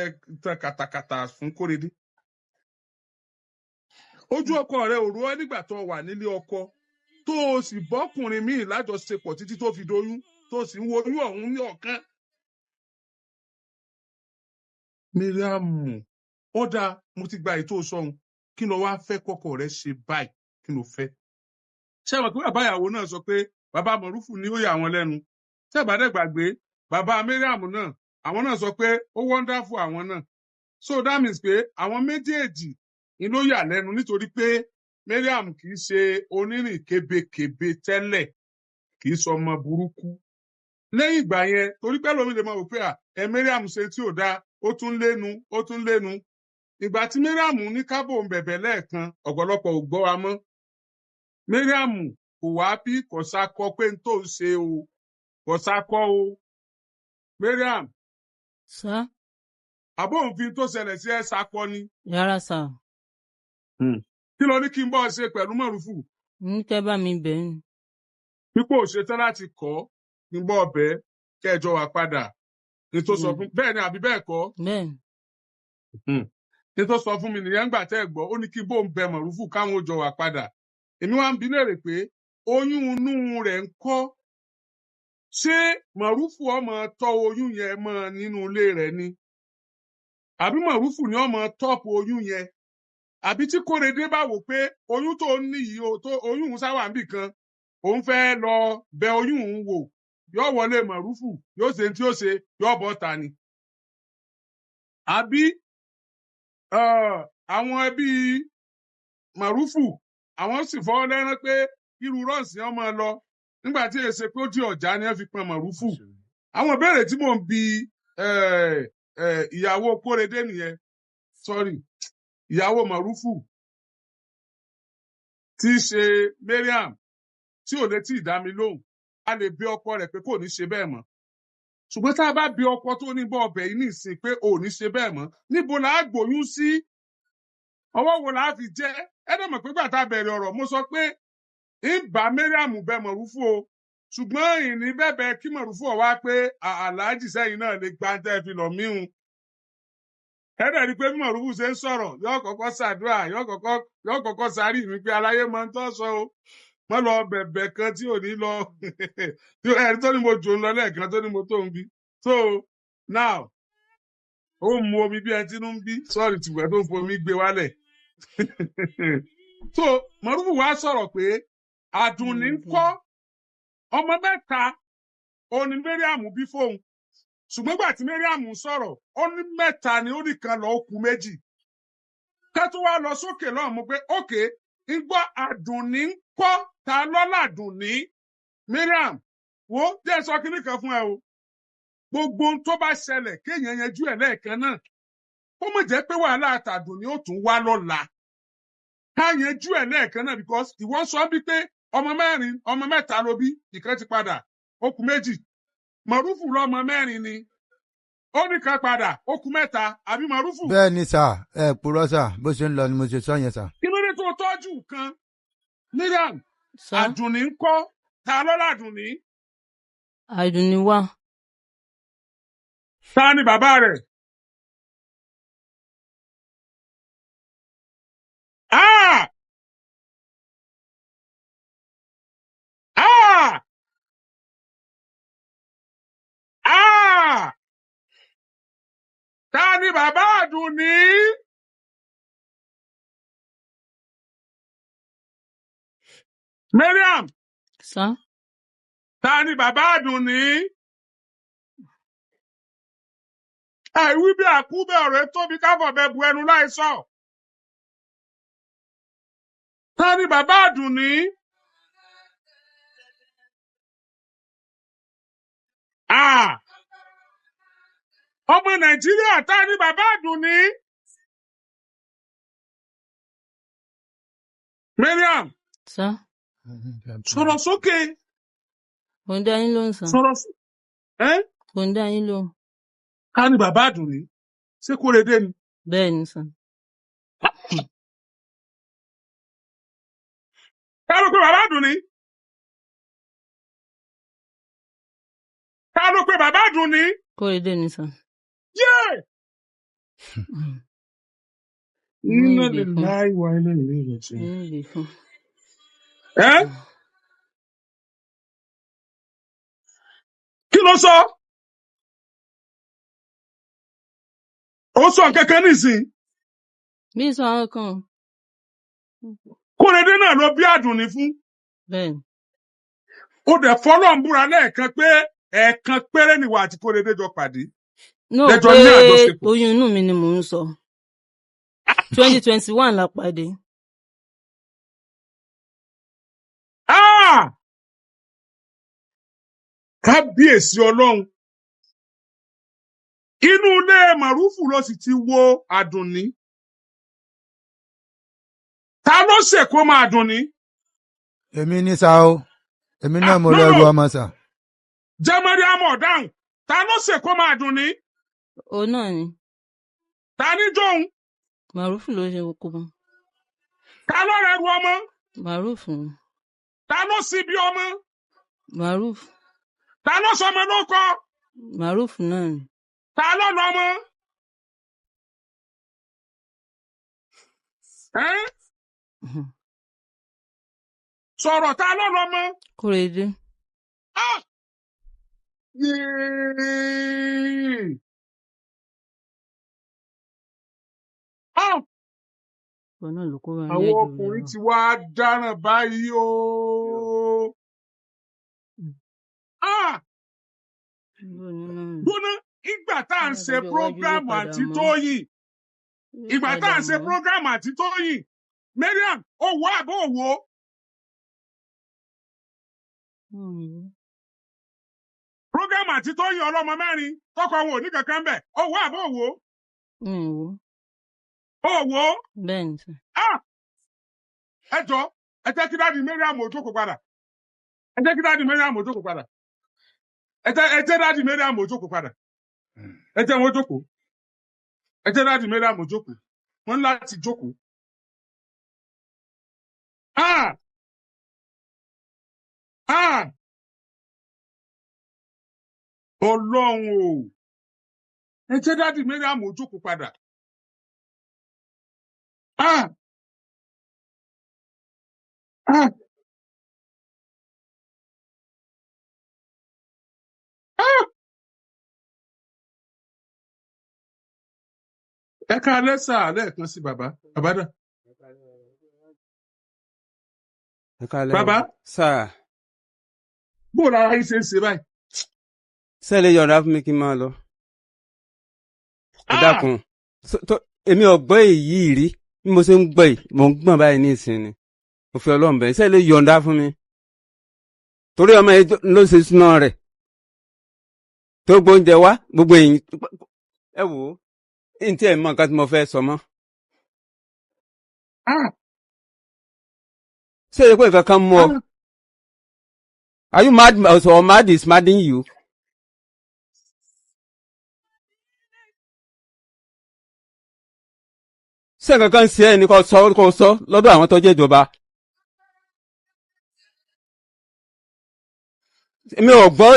tan kàtàkàtà fún Kóredé. Ojú ọkọ rẹ ò ro ọ́ nígbà tó wà nílé ọkọ tó o sì bọ́kùnrin míì lájọṣepọ̀ títí tó fi doyún, tó sì ń wo oyún ọ̀hún ní ọ̀kan. Mariam, ó dáa, mo ti gba ètò sọ̀hún. Kí ló wá fẹ́ kọ́kọ́ rẹ ṣe báyìí? Kí ló fẹ́? Ṣé àwọn pé bàbá ìyàwó náà sọ pé bàbá Mọ̀rúfù ni ó yà wọ́n lẹ́nu? Ṣé ìbá dẹ̀ gbàgbé bàbá Mariam náà, àwọn náà sọ pé ó wonderful àwọn náà. So that means pé àwọn méjèèjì ni ló yà lẹ́nu nítorí pé Mariam kì í ṣe onírìn kébékébé tẹ́lẹ̀, kì í sọmọ burúkú. Lẹ́yìn ìgbà yẹn, torí pé lómi lè mọ̀ wò pé ẹ Mariam ṣe tí ò dáa, ó tún lénu, ó tún lénu. Ìgbà tí Mariam ní kábò ń bẹ̀bẹ̀ lẹ́ẹ̀kan, ọ̀pọ̀lọpọ̀ ò gbọ́ wa mọ́. Mariam kò wá bí kò sakọ pé n tó ń ṣe o, kò sakọ o. Mariam, Sá. àbó òfin tó ṣẹlẹ̀ sí ẹ sakọ ni. Rárá sá. Kí ló ní kí n bọ́ ọ ṣe pẹ̀lú Mọ̀rúfù? Ní kẹ́ bá mi bẹ̀ ni. Pípò ṣetán láti kọ́ kí n bọ́ ọbẹ̀ kẹjọ wà padà. Ní tó sọ fún bẹ́ẹ̀ ni àbí bẹ́ẹ̀ kọ́? Bẹ́ẹ̀ni. Ní tó sọ fún mi nìyẹn ńgbà tẹ́ ẹ gbọ́, ó ní kí n bó ń bẹ Mọ̀rúfù káwọn ó jọ wà padà. Èmi wá ń bi léèrè pé oyún inú rẹ̀ ń kọ́. Ṣé Mọ̀rúfù ọmọ tọ́ oyún yẹn mọ́ nínú ilé rẹ̀ ni? Àbí Mọ̀rúfù ni ọmọ tọ́pù oyún yẹn? Àbí tí Kóredé bá wò pé oyún tó ń ní yìí o, tó oyún òun sáwà níbì kan, òun fẹ́ lọ bẹ oyún òun wò, yóò wọlé Mọ̀rúfù, yóò ṣe tí ó ṣe, yóò bọ́ ta ni. Àbí àwọn ẹbí Mọ̀rúfù, àwọn sì fọwọ́ lẹ́rán pé irú rọ́ọ̀sì ọmọ lọ nígbà tí èsè pé ó di ọ̀já ni wọ́n fi pọn Mọ̀rúfù. Àwọn ìbéèrè tí mò ń bi ìyàwó Kóredé nìyẹn, sorry, ìyàwó Mọ̀rúfù tí í ṣe Mariam tí ò lè tí ì dá mi lóhùn. A lè bí ọkọ rẹ̀ pé kò ní ṣe bẹ́ẹ̀ mọ́. Ṣùgbọ́n tá a bá bi ọkọ tó ní bọ́ ọbẹ̀ yìí nísìn pé ò ní ṣe bẹ́ẹ̀ mọ́, níbo là á gbóyún sí? Ọwọ́ wo là á fi jẹ́? Ẹ dẹ̀ mọ̀ pé gbà tá a bẹ̀rẹ̀ ọ̀rọ̀ mo sọ pé ń bá Mariam bẹ Mọ̀rúfù o, ṣùgbọ́n ìní bẹ̀bẹ̀ kí Mọ̀rúfù ọ̀ wá pé Aláàjì sẹ́yìn náà lè gba tẹ́ fi lọ̀ míhun. Ẹ dẹ̀ rí i pé bí Mọ̀rúfù ṣe ń sọ̀rọ̀ yóò kọ́kọ́ ṣàdúrà, yóò kọ́kọ́ sáré mi pé aláyé máa ń tọ́ sọ o, mọ́ lọ bẹ̀bẹ̀ kan tí ò ní lọ ẹni tó ní mo jò ń lọ lẹ́ẹ̀kan tó ní mo tó ń bí. So now ó mu omi bí ẹni tí ń bí, sọ́ọ̀rì tìgbà tó ń fomi gbé wálẹ̀. So Mọ̀rúfù wá sọ̀rọ̀ pé Àdùnní ń kọ́ ọmọ mẹ́ta òní Mariam bí fóun, ṣùgbọ́n gbà tí Mariam ń sọ̀rọ̀ ó ní mẹ́ta ni, ó nìkan lọ ó kù méjì. Ká tó wá lọ sókè lọ́hùn mo pé ókè ń gbọ́ Àdùnní ń kọ́, ta lọ́lá Àdùnní? Mariam, wo jẹ́ sọ kinní kan fún ẹ o, gbogbo ohun tó bá ṣẹlẹ̀ kéèyàn yanjú ẹ̀ lẹ́ẹ̀kan náà, ó mọ̀ jẹ́ pé wàhálà àtàdùnní ó tún wá lọ́la, ká yanjú ẹ̀ lẹ́ẹ̀kan náà, because ìwọ sọ bí pé ọmọ mẹ́rin ọmọ mẹ́ta ló bí, ìkan ti padà ó kù méjì. Mọ̀rúfù lọ́mọ mẹ́rin ni, ó nìkan padà ó kù mẹ́ta, àbí Mọ̀rúfù? Bẹ́ẹ̀ ni sà, ẹ purọ́ sà, bó ṣe ń lọ ni mo ṣe sọ yẹn sà. Kí ló dé tó tọ́jú nǹkan? Mariam, Sá. Àdùnní ń kọ́, ta lọ́lá Àdùnní? Àdùnní wà. Ta ni bàbá rẹ̀? Ah! Ah! Ah! Ta ni bàbá Àdùnní? Mariam. Sá. Ta ni bàbá Àdùnní? Àìwí bí àkúbẹ̀ ọ̀rẹ́ tóbi káfọ̀ bẹ bu ẹnu láìsọ. Ta ni bàbá Àdùnní? Ah! Ọmọ Nàìjíríà, ta ni bàbá Àdùnní? Mariam. Sá. Sọ̀rọ̀ sókè. Mo ń dá yín lóhùn sá. Sọ̀rọ̀ sókè. Ẹ́? Mo ń dá yín lóhùn. Ta ni bàbá Àdùnní? Ṣé Kóredé ni? Bẹ́ẹ̀ ni sá. Ta ló pe bàbá Àdùnní? Ta ló pe bàbá Àdùnní? Kóredé ni sá. Yé! Inú Inna ìlè fún. lillahi wa inna ilayhi raji'un. Inú ìlè fún. Ẹ́? Kí ló sọ? Ó sọ nǹkan kan nísìnyí. Bí sọ àwọn kan. Kóredé náà ló bí Àdùnní fún. Bẹ́ẹ̀ ni. Ó dẹ̀ fọlọ́ ń búra lẹ́ẹ̀kan pé ẹ̀ẹ̀kan péré nìwà àti Kóredé jọ pàdé. No, Lẹ́jọ́ pé ní àjọṣepọ̀. oyún inú mi ni mò ń sọ. 2021 la pàdé. Ah! Kábíyèsí Ọlọ́run. Inú ilé Màrúfù ló sì ti wo Àdùnní. Ta ló ṣèkó máa Àdùnní? Èmi ní sà o, èmi náà Ah, mo no, lọ ru no. ọmọ sà. Jẹ́ Mariam ọ̀dáhùn. Ta ló ṣèkó máa Àdùnní? Òun náà ni. Ta ní jóun? Màrúfù ló ṣe kó mọ. Ta ló rẹrù ọmọ? Màrúfù ni. Ta ló sì bí ọmọ? Màrúfù. Ta ló sọmọ lóko? Màrúfù náà ni. Ta ló lọmọ? Ẹ́? Sọ̀rọ̀, ta ló lọmọ? Kóredé. Ah! Yéé! Ah! Òun náà ló kó wa ní Àwọn ẹjọ́ rẹ̀ ọkùnrin wá. ti wá dáràn báyìí o. Ah! Gbóná, ìgbà tá à ń ṣe Ọjọ́ iwájú yóò prógráàmù padà àǹtí mọ́. Tóyìn. Yóò Ìgbà tá padà à ń ṣe mọ́. prógráàmù àǹtí Tóyìn. Mariam, ó wò àbó òwò? Prógráàmù àǹtí Tóyìn ọlọ́mọ mẹ́rin tọkọ wọn ò ní kankan bẹ̀. Ó wò àbó òwò? Mi ò wò. Ó wò? Bẹ́ẹ̀ ni sà. Ah! Ẹ jọ, ẹ jẹ́ kí dáàdi Mariam ó jókòó padà. Ẹ jẹ́ kí dáàdi Mariam ó jókòó padà. Ẹ jẹ́ daddy Mariam ó jókòó padà. Ẹ jẹ́ wọn jókòó. Ẹ jẹ́ daddy Mariam ó jókòó. Wọ́n ní láti jókòó. Ah! Ah! Ọlọ́run o! Ẹ jẹ́ daddy Mariam ó jókòó padà. Ah! Ah! Ah! Ẹ káalẹ́ sà lẹ́ẹ̀kan sí bàbá. Bàbá dà. Ẹ káalẹ́ o. Bàbá. Sà. Bó o lára yín ṣe ń ṣe báyìí? Ṣé ẹ lè yọ̀ǹda fún mi kí n máa lọ? Ẹ Ah! dákun. Èmi ò gbọ́ èyí rí. Bí mo ṣe ń gbọ́ yìí, mò ń gbọ̀n báyìí ní ìsìn ni. Mo fi Ọlọ́run bẹ̀. Ṣé ẹ lè yọ̀ǹda fún mi? Torí ọmọ yìí ló ṣe súná rẹ̀. Tó gbóúnjẹ wá, gbogbo èyí. Ẹ wò ó, n tí ẹ̀ mọ nǹkan tí mo fẹ́ sọ mọ́. Ah! Ṣé èyí pé nǹkan kan mú ọ? Ah! Are you mad or mad is madding you? Ṣé nǹkan kan ṣe ẹ́ ni kò sọ lọ́dọ̀ àwọn tó jẹ́ ìjọba? Èmi ò gbọ́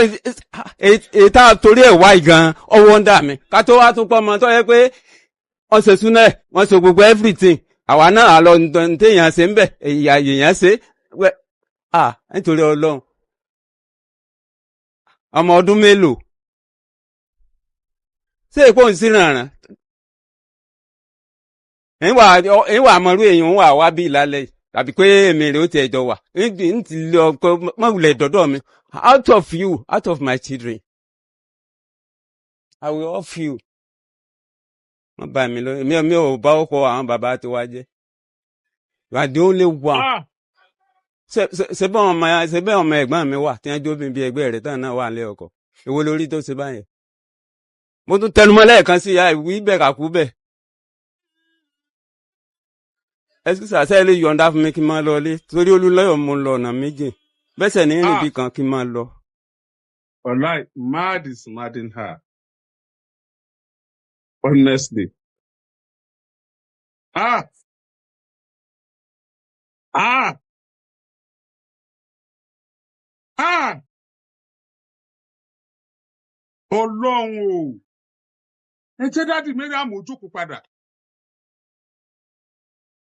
èyí tá a torí ẹ̀ wá yìí gan-an, ọwọ́ ń dà mí. Ká tó wá tún pọ́ ọmọ tó yẹ pé wọ́n ṣe súná ẹ̀, wọ́n ṣe gbogbo everything. Àwa náà á lọ ní téèyàn ṣe ń bẹ̀, ìyá èèyàn ṣe. Nítorí Ọlọ́run. Ọmọ ọdún mélòó? Ṣé èpò ń sírànràn? Ń wà mọ̀rú èèyàn ń wà wá bí ìlàlẹ̀ yìí tàbí pé èmi rè ó tiẹ̀ jọ wà. Ń ti lọ kó mọ̀ wulẹ̀ dọ́dọ̀ mi. Out of you, out of my children, I will off you. Wọ́n bá mi lọ, èmi ò bá ọkọ àwọn bàbá tiwa jẹ́. You are the only one. Ah! Ṣé bẹ́ẹ̀ ọmọ ẹ̀gbọ́n mi wà tí wọ́n jó mi bí ẹgbẹ́ rẹ̀ tán náà wà nílé ọkọ. Èwo lórí tó ṣe báyẹn? Mo tún tẹnumọ́ lẹ́ẹ̀kan sí ìyá ìwí bẹ́ẹ̀ kàkú bẹ́ẹ̀. Ẹsikísà ṣe lè yọ̀ǹda fún mi kí n máa lọ ilé torí Olúlọ́yọ̀ mo ń lọ ọ̀nà méjì. Bẹ́sẹ̀ ní rìn bí kan kí n máa lọ. Wallahi, mad is madding her. Honestly. Ah! Ah! Ah! Ọlọ́run o! Ẹ jẹ́ daddy Mariam ó jókòó padà.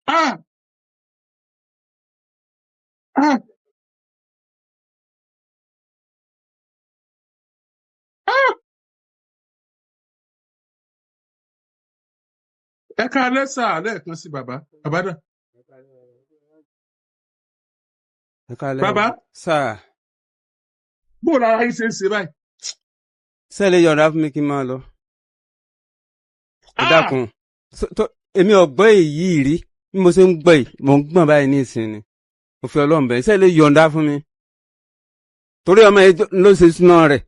Ah! Ah! Ah! Ẹ káalẹ́ sà lẹ́ẹ̀kan sí bàbá. Bàbá dà. Ẹ káalẹ́ o. Bàbá. Sà. Bó o lára yín ṣe ń ṣe báyìí? Ṣé ẹ lè yọ̀ǹda fún mi kí n máa lọ? Ẹ Ah! dákun. Èmi ò gbọ́ èyí rí. Bí mo ṣe ń gbọ́ yìí, mò ń gbọ̀n báyìí ní ìsìn ni. Mo fi Ọlọ́run bẹ̀. Ṣé ẹ lè yọ̀ǹda fún mi? Torí ọmọ yìí ló ṣe súná rẹ̀.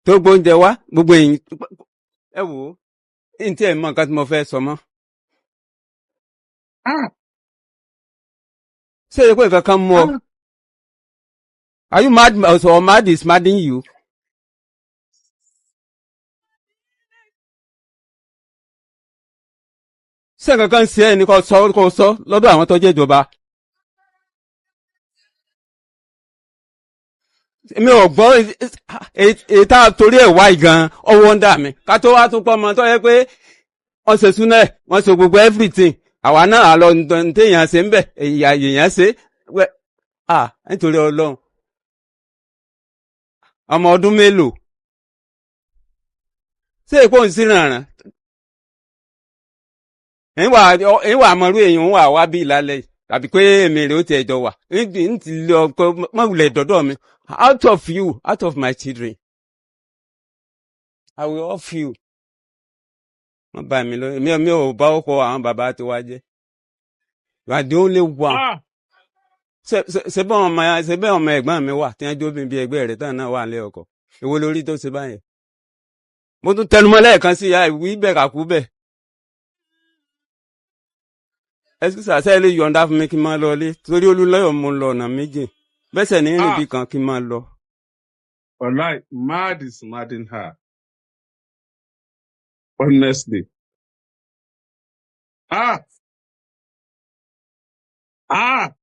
Tó gbóúnjẹ wá, gbogbo èyí. Ẹ wò ó, n tí ẹ̀ mọ nǹkan tí mo fẹ́ sọ mọ́. Ah! Ṣé èyí pé nǹkan kan mú ọ? Ah! Are you mad or mad is madding you? Ṣé nǹkan kan ṣe ẹ́ ni kò sọ lọ́dọ̀ àwọn tó jẹ́ ìjọba? Èmi ò gbọ́ èyí tá a torí ẹ̀ wá yìí gan-an, ọwọ́ ń dà mí. Ká tó wá tún pọ́ ọmọ tó yẹ pé wọ́n ṣe súná ẹ̀, wọ́n ṣe gbogbo everything. Àwa náà á lọ ní téèyàn ṣe ń bẹ̀, ìyá èèyàn ṣe. Nítorí Ọlọ́run. Ọmọ ọdún mélòó? Ṣé èpò ń sírànràn? Ń wà mọ̀rú èèyàn ń wà wá bí ìlàlẹ̀ yìí tàbí pé èmi rè ó tiẹ̀ jọ wà. Ń ti lọ kó mọ̀ wulẹ̀ dọ́dọ̀ mi. Out of you, out of my children, I will off you. Wọ́n bá mi lọ, èmi ò bá ọkọ àwọn bàbá tiwa jẹ́. You are the only one. Ah! Ṣé bẹ́ẹ̀ ọmọ ẹ̀gbọ́n mi wà tí wọ́n jó mi bí ẹgbẹ́ rẹ̀ tán náà wà nílé ọkọ. Èwo lórí tó ṣe báyẹn? Mo tún tẹnumọ́ lẹ́ẹ̀kan sí ìyá ìwí bẹ́ẹ̀ kàkú bẹ́ẹ̀. Ẹsikísà ṣe lè yọ̀ǹda fún mi kí n máa lọ ilé torí Olúlọ́yọ̀ mo ń lọ ọ̀nà méjì. Bẹ́sẹ̀ ní rìn bí kan kí n máa lọ. Wàláì, mad is madding her. Honestly. Ah! Ah!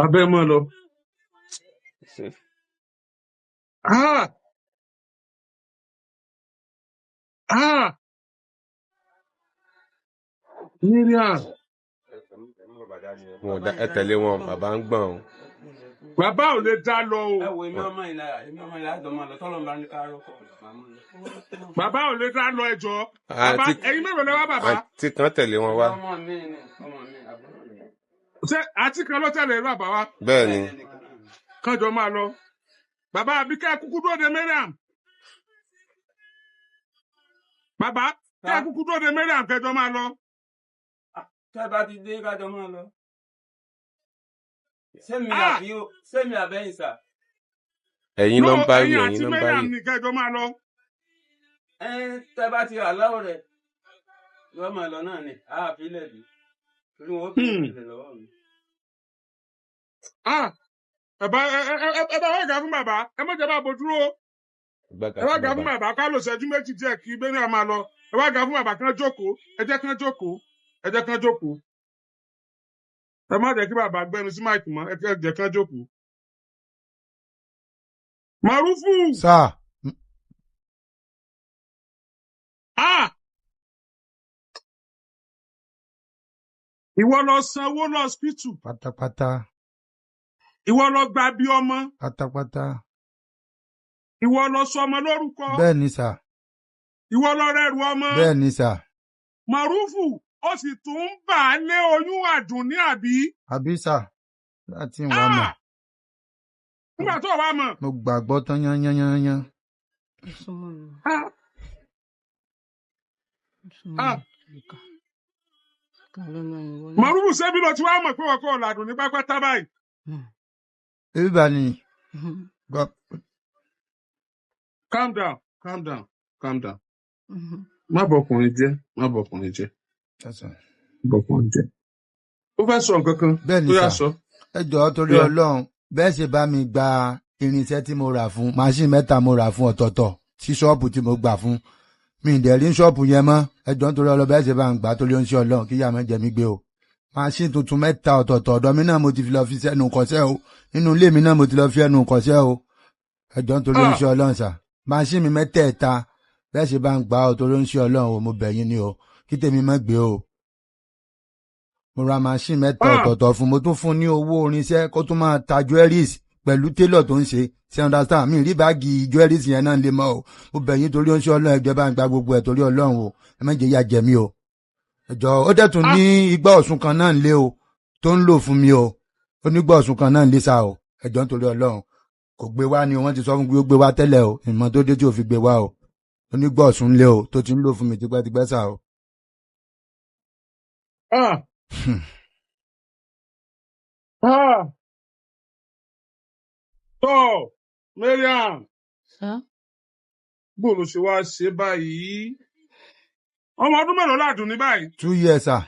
Abẹ́ mọ́ lọ. Ah! Ah! Miriam. Wọn ò dá ẹ tẹ̀lé wọn, bàbá ń gbọ̀n o. Bàbá ò lè dá lọ o. Ẹ wo èmi ọmọ ìlà, èmi ọmọ ìlà àjọ máa lọ tọ́lọ́ bá ní ká rọ́kọ̀ màmú lọ. Bàbá ò lè dá lọ, ẹjọ́. Bàbá, Àǹtí ẹ̀yin mélòó lẹ wá bàbá? Àǹtí kan tẹ̀lé wọn Èmi wá. ọmọ mi ni ọmọ mi àbúrò mi. Ṣé àǹtí kan ló tẹ̀lé bàbá wa? Bẹ́ẹ̀ ni. Bẹ́ẹ̀ ni, ẹnìkan náà ni. Kánjọ máa lọ. Bàbá, àbíkẹ́ kúkú dúró de Mariam. Bàbá, Sá kẹ́ kúkú dúró de Mariam kẹjọ máa lọ. Tẹ́ ẹ bá ti dé kájọ máa lọ. Sẹ́mi Ah! àbí sẹ́mi àbẹ́yìn sà. Ẹ̀yin No, ló ń bá wí, ẹ̀yin ẹ̀yin àti ló ń bá Mariam wí. ní kẹjọ máa lọ. Ẹ tẹ́ bá ti aláwọ̀ rẹ̀ yọ máa lọ náà ni àáfílẹ̀ bí torí wọn ó béèrè rẹ̀ lọ́wọ́ mi. Ah! Bàbá, ẹ ẹ ẹ ẹ bá wá gà fún bàbá. Ẹ má jẹ́ bá bo dúró. Gbàgà Ẹ wá fún gà fún bàbá. bàbá ká lò ṣẹ́jú méjì díẹ̀ kí Mariam máa lọ. Ẹ wá gà fún bàbá kán jókòó. Ẹ jẹ́ kán jókòó. Ẹ jẹ́ kán jókòó. Ẹ má jẹ́ kí bàbá gbẹnu sí máìkì mọ́. Ẹ jẹ́ kán jókòó. Màrúfù! Sà. Ah! Ìwọ lọ sanwó lọ hospital. Pátápátá. Ìwọ lọ gba bí ọmọ. Pátápátá. Ìwọ lọ sọ ọmọ lórúkọ. Bẹ́ẹ̀ ni sà. Ìwọ lọ rẹrù ọmọ. Bẹ́ẹ̀ ni sà. Màrúfù, ó sì tún ń bà á lé oyún àdùnní àbí? Àbí sà, láti wà mọ̀. Ah! Nígbà tó o wá mọ̀. Mo gbàgbọ́ tán yányányányán. Ah! Ah! Màrúfù, ṣebí ló ti wá mọ̀ pé wọ́n kọ́ ọ̀làdùn ní pápátá báyìí? Ebi bá ní gbọ́. Calm down, calm down, calm down. Má bọkùnrin jẹ́, má bọkùnrin jẹ́, Yes, sir. má bọkùnrin jẹ́. Ó fẹ́ sọ nǹkan kan, Bẹ́ẹ̀ ni tó yá sà. sọ. Ẹ jọ̀ọ́ torí Tó yá. Ọlọ́run, bẹ́ẹ̀ ṣe bá mi gba irinṣẹ́ tí mo rà fún máṣíìnì mẹ́ta mo rà fún ọ̀tọ̀ọ̀tọ̀ sí ṣọ́ọ̀bù tí mo gbà fún. Mi ì dẹ̀ rí ṣọ́ọ̀bù yẹn mọ́. Ẹ jọ̀ọ́ nítorí Ọlọ́run, bẹ́ẹ̀ ṣe bá ń gbà torí ó ń ṣe Ọlọ́run kí ìyá mi jẹ mí gbé o. Máṣíìnì tuntun mẹ́ta ọ̀tọ̀ọ̀tọ̀ ọ̀dọ̀ mi náà mo ti fi lọ fi sẹ́nu kọ̀ṣẹ́ o. Nínú ilé mi náà mo ti lọ fi ẹnu kọ̀ṣẹ́ o. Ẹ jọ̀ọ́ nítorí ó ń Ah! ṣe Ọlọ́run sà. Máṣíìnì mi mẹ́tẹ̀ẹ̀ta bẹ́ẹ̀ ṣe bá ń gbà ó torí ó ń ṣe Ọlọ́run o, mo bẹ̀ yín ni o. Kí tèmi má gbé o. Mo ra machine mẹ́ta Ah! ọ̀tọ̀ọ̀tọ̀ fún, mo tún fún ní owó orinṣẹ́ kó tún máa ta jewelries pẹ̀lú tailor tó ń ṣe ṣe understand mi rí báàgì jewelries yẹn náà lè mọ́ o. Mo bẹ̀ yín torí ó ń ṣe Ọlọ́run, ẹjọ́ bá ń gba gbogbo ẹ̀ torí Ọlọ́run o, ẹ má jẹ́ ìyà jẹ mí o. Ẹjọ́ ó dẹ̀ tún Ah! ní igbá ọ̀ṣun kan náà ń lé o tó ń lò fún mi o. Ó ní igbá ọ̀ṣun kan náà ń lé sa o. Ẹjọ́ nítorí Ọlọ́run kò gbé wá ni wọ́n ti sọ fún mi pé ó gbé wá tẹ́lẹ̀ o, ìmọ̀ tó dé tí ò fi gbé wá o. Ó ní igbá ọ̀ṣun lé o tó ti ń lò fún mi tipẹ́tipẹ́ sá o. Ah! Ah! Tọ́, Mariam, Sá. bó ló ṣe wá ṣe báyìí? Ọmọ ọdún mélòó làdùn ní báyìí? 2 years sir.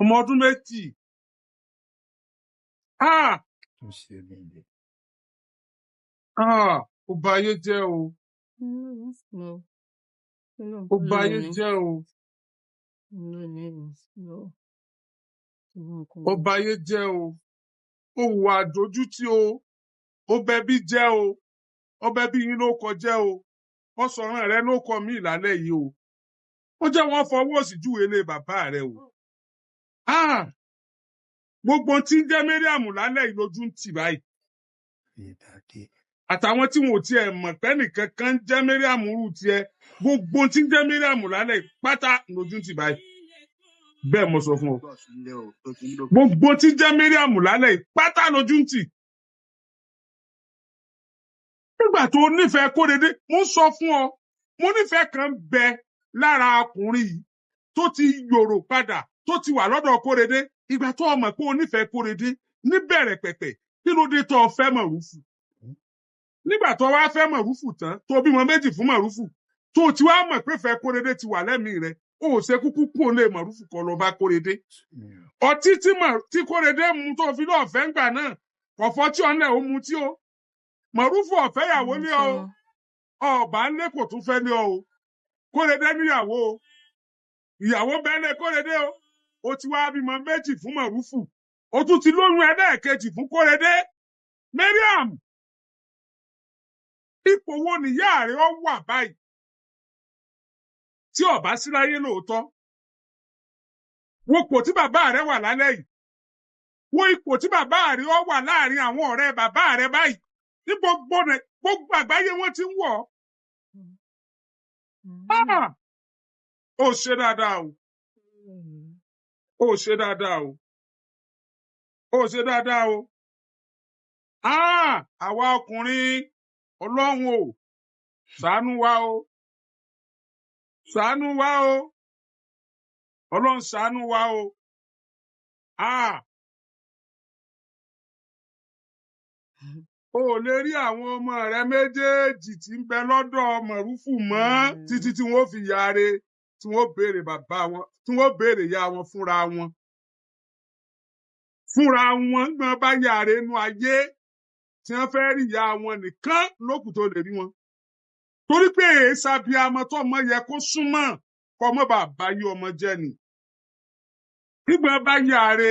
Ọmọ ọdún 2. Ah! Ah! Ó ba ayé jẹ́ o. Ó ba ayé jẹ́ o. Ó ba ayé jẹ́ o. Ó hùwà àdójútì o. Ó bẹbí jẹ́ o. Ó bẹbí yín ló kọ jẹ́ o. Ó sọ̀rọ̀ rẹ ló kọ mí ìlàlẹ́ yìí o. Ó jẹ́ wọ́n fọwọ́ òsì júwe ilé bàbá rẹ o. Ah! Gbogbo tí ń jẹ́ Mariam lálẹ́ yìí lójú ń tì báyìí. Àtàwọn tí wọn ò tiẹ̀ mọ̀ pé nìkan kan ń jẹ́ Mariam rú tiẹ̀. Gbogbo tí ń jẹ́ Mariam lálẹ́ yìí pátá lójú ń tì báyìí. Bẹ́ẹ̀ mo sọ fún ọ. Gbogbo tí ń jẹ́ Mariam lálẹ́ yìí pátá lójú ń tì. Nígbà tó o nífẹ̀ẹ́ Kóredé, mo ń sọ fún ọ, mo nífẹ̀ẹ́ kan bẹ lára ọkùnrin yìí tó ti yòrò padà tó ti wà lọ́dọ̀ Kóredé. Ìgbà tó o mọ̀ pé o nífẹ̀ẹ́ Kóredé níbẹ̀rẹ̀ pẹ̀pẹ̀, kí ló dé tó o fẹ́ Mọ̀rúfù? Nígbà tó o wá fẹ́ Mọ̀rúfù tán, tó o bímọ méjì fún Mọ̀rúfù, tó o ti wá mọ̀ pé fẹ́ Kóredé ti wà lẹ́mìí rẹ, Ó ò ṣe kúkú kú òun lè Mọ̀rúfù kọ́ lọ bá Kórèdé. Ọtí tí tí Kórèdé mu tó fi lọ́ọ̀ fẹ́ ńgbà náà, kọ̀fọ́ tí ọ̀nà ò mu tí o. Mọ̀rúfù ọ̀fẹ́ ìyàwó lé ọ, ọ̀bà ńlé kò tún fẹ́ lé ọ o. Kórèdé níyàwó o, ìyàwó bẹ́lẹ̀ Kórèdé o. Ó ti wá bímọ méjì fún Mọ̀rúfù, ó tún ti lóyún ẹlẹ́ẹ̀kejì fún Kórèdé. Mariam, ipò wo nìyá rẹ ọ wà báyìí tí ó bá sí láyé lóòótọ́? Wo ipò tí bàbá rẹ wà lálẹ́ yìí, wo ipò tí bàbá rẹ ọ wà láàrin àwọn ọ̀rẹ́ bàbá rẹ báyìí ní gbogbo gbogbo àgbáyé wọn ti ń wọ̀ ọ́. Ah! Ó ṣe dáadáa o, ó ṣe dáadáa o, ó ṣe dáadáa o. Ah! Àwa ọkùnrin, Ọlọ́run o, ṣàánú wa o, ṣàánú wa o, Ọlọ́run ṣàánú wa o. Ah! O ò lè rí àwọn ọmọ rẹ méjèèjì tí ń bẹ lọ́dọ̀ Mọ̀rúfù mọ́ títí tí wọ́n fi yaare, tí wọ́n béèrè bàbá wọn, tí wọ́n béèrè ìyá wọn fúnra wọn. Fúnra wọn gbọ́n bá yaare inú ayé tí wọ́n fẹ́ rí ìyá wọn nìkan lókùn tó lè rí wọn. Torí pé èèṣà bíi amọ tó ọmọ yẹ kó súnmọ́ kọ́ ọmọ bàbá yí ọmọ jẹ́ ni. Nígbà bá yaare,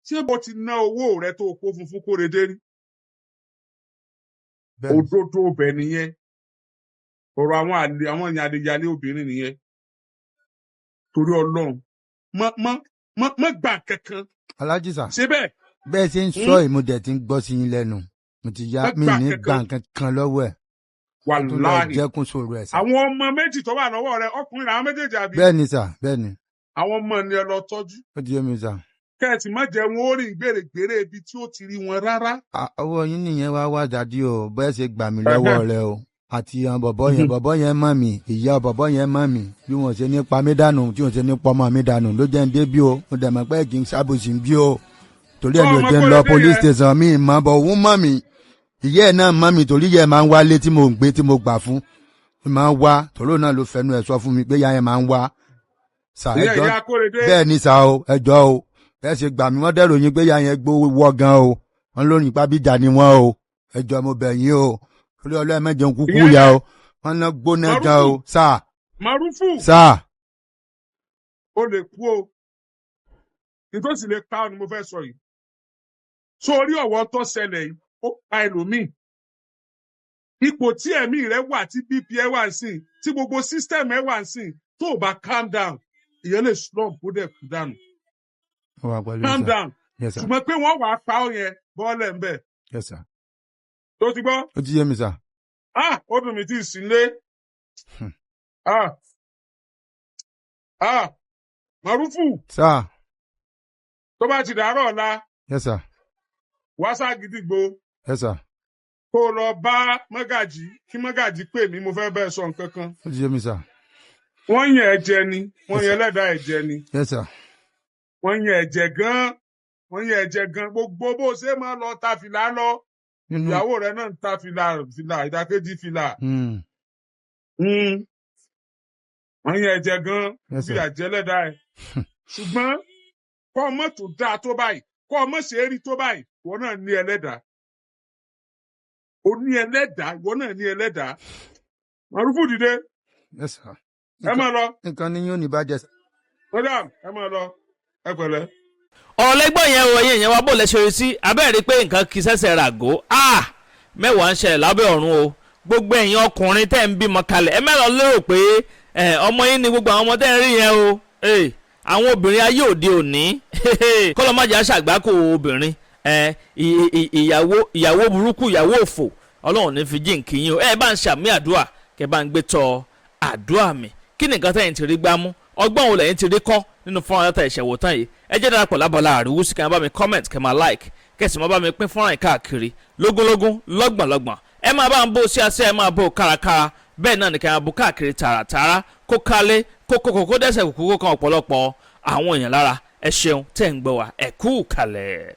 ṣé bó ti ná owó rẹ tó kó funfun Kórèdé rí? Òdodo ọbẹ̀ nìyẹn. Ọ̀rọ̀ àwọn àlè, àwọn yàlẹ̀yàlẹ̀ obìnrin nìyẹn. Torí Ọlọ́run, mọ́ gbà kankan. Alájí sà. Ṣé bẹ́ẹ̀? Bẹ́ẹ̀ ṣe ń sọ yìí, mo dẹ̀ ti ń gbọ́ sí yín lẹ́nu. Mo ti ya mi ní gbà kankan lọ́wọ́ ẹ̀. Wàláhì. Jẹ́kún sọ̀rọ̀ ẹ̀ sà. Àwọn ọmọ méjì tó wà lọ́wọ́ rẹ, ọkùnrin làwọn méjèèjì àbí? Bẹ́ẹ̀ ni sà, bẹ́ẹ̀ ni. Àwọn ọmọ ni ẹ lọ tọ́jú. Ó ti yé mi sà. Kẹ́ẹ̀tì má jẹ́ wọn ó rìn gbèrègbèrè ibi tí ó ti rí wọn rárá. Ọwọ́ yín nìyẹn wá wá dàdí o, bẹ́ẹ̀ ṣe gbà mí lọ́wọ́ rẹ o. Àti àwọn bọ̀bọ́ yẹn, bọ̀bọ́ yẹn mọ̀ mí, ìyá bọ̀bọ́ yẹn mọ̀ mí. Bí wọ́n ṣe ní pa mí dànù, tí wọ́n ṣe ní pọmọ mi dànù ló jẹ́ ń dé bí o. Mo dẹ̀ mọ̀ pé kì í ṣàbòsí bí o. Torí ẹ̀ ló jẹ́ ń lọ police station mi mọ̀ bọ̀ òun mọ̀ mí. Ìyá ẹ̀ náà mọ̀ mí torí ìyá ẹ̀ máa ń wálé tí mo ń gbé tí mo gbà fún. Ó máa ń wá, tòró náà ló fẹnu ẹ̀ sọ fún mi pé ìyá yẹn máa ń wá. Sà ẹjọ́ bẹ́ẹ̀ ni sà o, ẹjọ́ o. Bẹ́ẹ̀ ṣe gbà mí, wọ́n dẹ̀rọ yín pé ìyá yẹn gbówó wọ́ gan o. Wọ́n lóyún pábíjà ni wọ́n o. Ẹjọ́ mo bẹ̀ yín o. Torí Ọlọ́run mẹ́jọ ń kúkú ya o. Wọ́n ná gbóná gan o. Sà. Màrúfù. Sà. O lè kú o. Nítòsí lè pa ọ ni mo fẹ́ sọ yìí. Sórí ọ̀wọ́ tó ṣẹlẹ̀ yìí, ó pa ẹlòmíì. Ipò tí ẹ̀mí rẹ wà, tí BP ẹ wà sí, tí gbogbo system ẹ wà sí, tó o bá calm down, ìyẹn lè slump kó dẹ̀ kú dànù. Calm down. Ṣùgbọ́n pé wọ́n wàá pa ọ yẹn bọ́ọ̀lẹ̀ ń bẹ̀. Yes sir. Tó ti gbọ́? Ó ti yé mi sà. Ah! Ó dùn mí tí ì sí lé. Ah! Ah! Màrúfù. Sà. Tó bá ti dàárọ̀ ọ̀la. Yes sir. Wá ságídígbò. Yes sir. Kó o lọ bá mọ́gàjì, kí mọ́gàjì pè mí, mo fẹ́ bẹ́ẹ̀ sọ nǹkan kan. Ó ti yé mi sà. Wọ́n yàn ẹ́ jẹ ni, wọ́n yàn ẹlẹ́dàá ẹ̀ jẹ ni. Yes sir. Wọ́n yàn ẹ́ jẹ gan-an, wọ́n yàn ẹ́ jẹ gan-an. Gbogbo bó ṣe máa lọ ta fìlà lọ. Ìyàwó rẹ̀ náà ń ta fìlà, fìlà, ìdákejì fìlà. Wọ́n yàn ẹ́ jẹ gan-an, bí àjẹlẹ́dàá ẹ̀. Ṣùgbọ́n kọ́ ọmọ tó dáa tó báyìí, kọ́ ọmọ ṣe é rí tó báyìí, ìwọ náà ní ẹlẹ́dàá. O ní ẹlẹ́dàá, ìwọ náà ní ẹlẹ́dàá. Màrúfù dìde. Yes sir. Ẹ máa lọ. Nǹkan ní yóò ní bàjẹ́. Madam, ẹ máa lọ. Ẹ pẹ̀lẹ́. Ọ̀rọ̀ lẹ́gbọ̀n yẹn o, ẹ̀yìn yẹn wá bò lẹ́sẹ̀ rí sí abẹ́rẹ́ pé nǹkan kì í ṣẹ̀ṣẹ̀ ràgó. Mẹ́wàá ń ṣẹlẹ̀ lábẹ́ ọ̀run o. Gbogbo ẹ̀yin ọkùnrin tẹ́ ń bímọ kalẹ̀, ẹ mẹ́lọ lérò pé ọmọ yín ni gbogbo àwọn ọmọ tẹ́ ń rí yẹn o. Àwọn obìnrin ayé òde òní, kọ́lọ́májà ṣàgbákò obìnrin, ìyàwó burúkú, ìyàwó òfò, Ọlọ́run ní fi jíǹkì yín o. Ẹ bá ń ṣàmì àdúrà, kẹ bá ń gbé tọ àdúrà mi. Kí ni nǹkan tẹ́yìn ti rí gbámú? Ọgbọ́n wo lẹ́yìn ti rí kọ́ nínú fọ́nrán dátà ìṣẹ̀wò tán yìí? Ẹ jẹ́ darapọ̀ lábala àríwúsí, kẹ́ máa bá mi comment, kẹ́ máa like, kẹ́ sì máa bá mi pín fọ́nrán yìí káàkiri lógúnlógún, lọ́gbọ̀nlọ́gbọ̀n. Ẹ máa bá ń bó sí asẹ́, ẹ máa bó kárakára, bẹ́ẹ̀ náà ni kẹ́ máa bó káàkiri tààràtààrà, kó kálé kó kókó kó dẹ́sẹ̀ kúkú kó kan ọ̀pọ̀lọpọ̀ àwọn èèyàn lára. Ẹ ṣeun tẹ́ ń gbọ́ wa, ẹ kú kalẹ̀.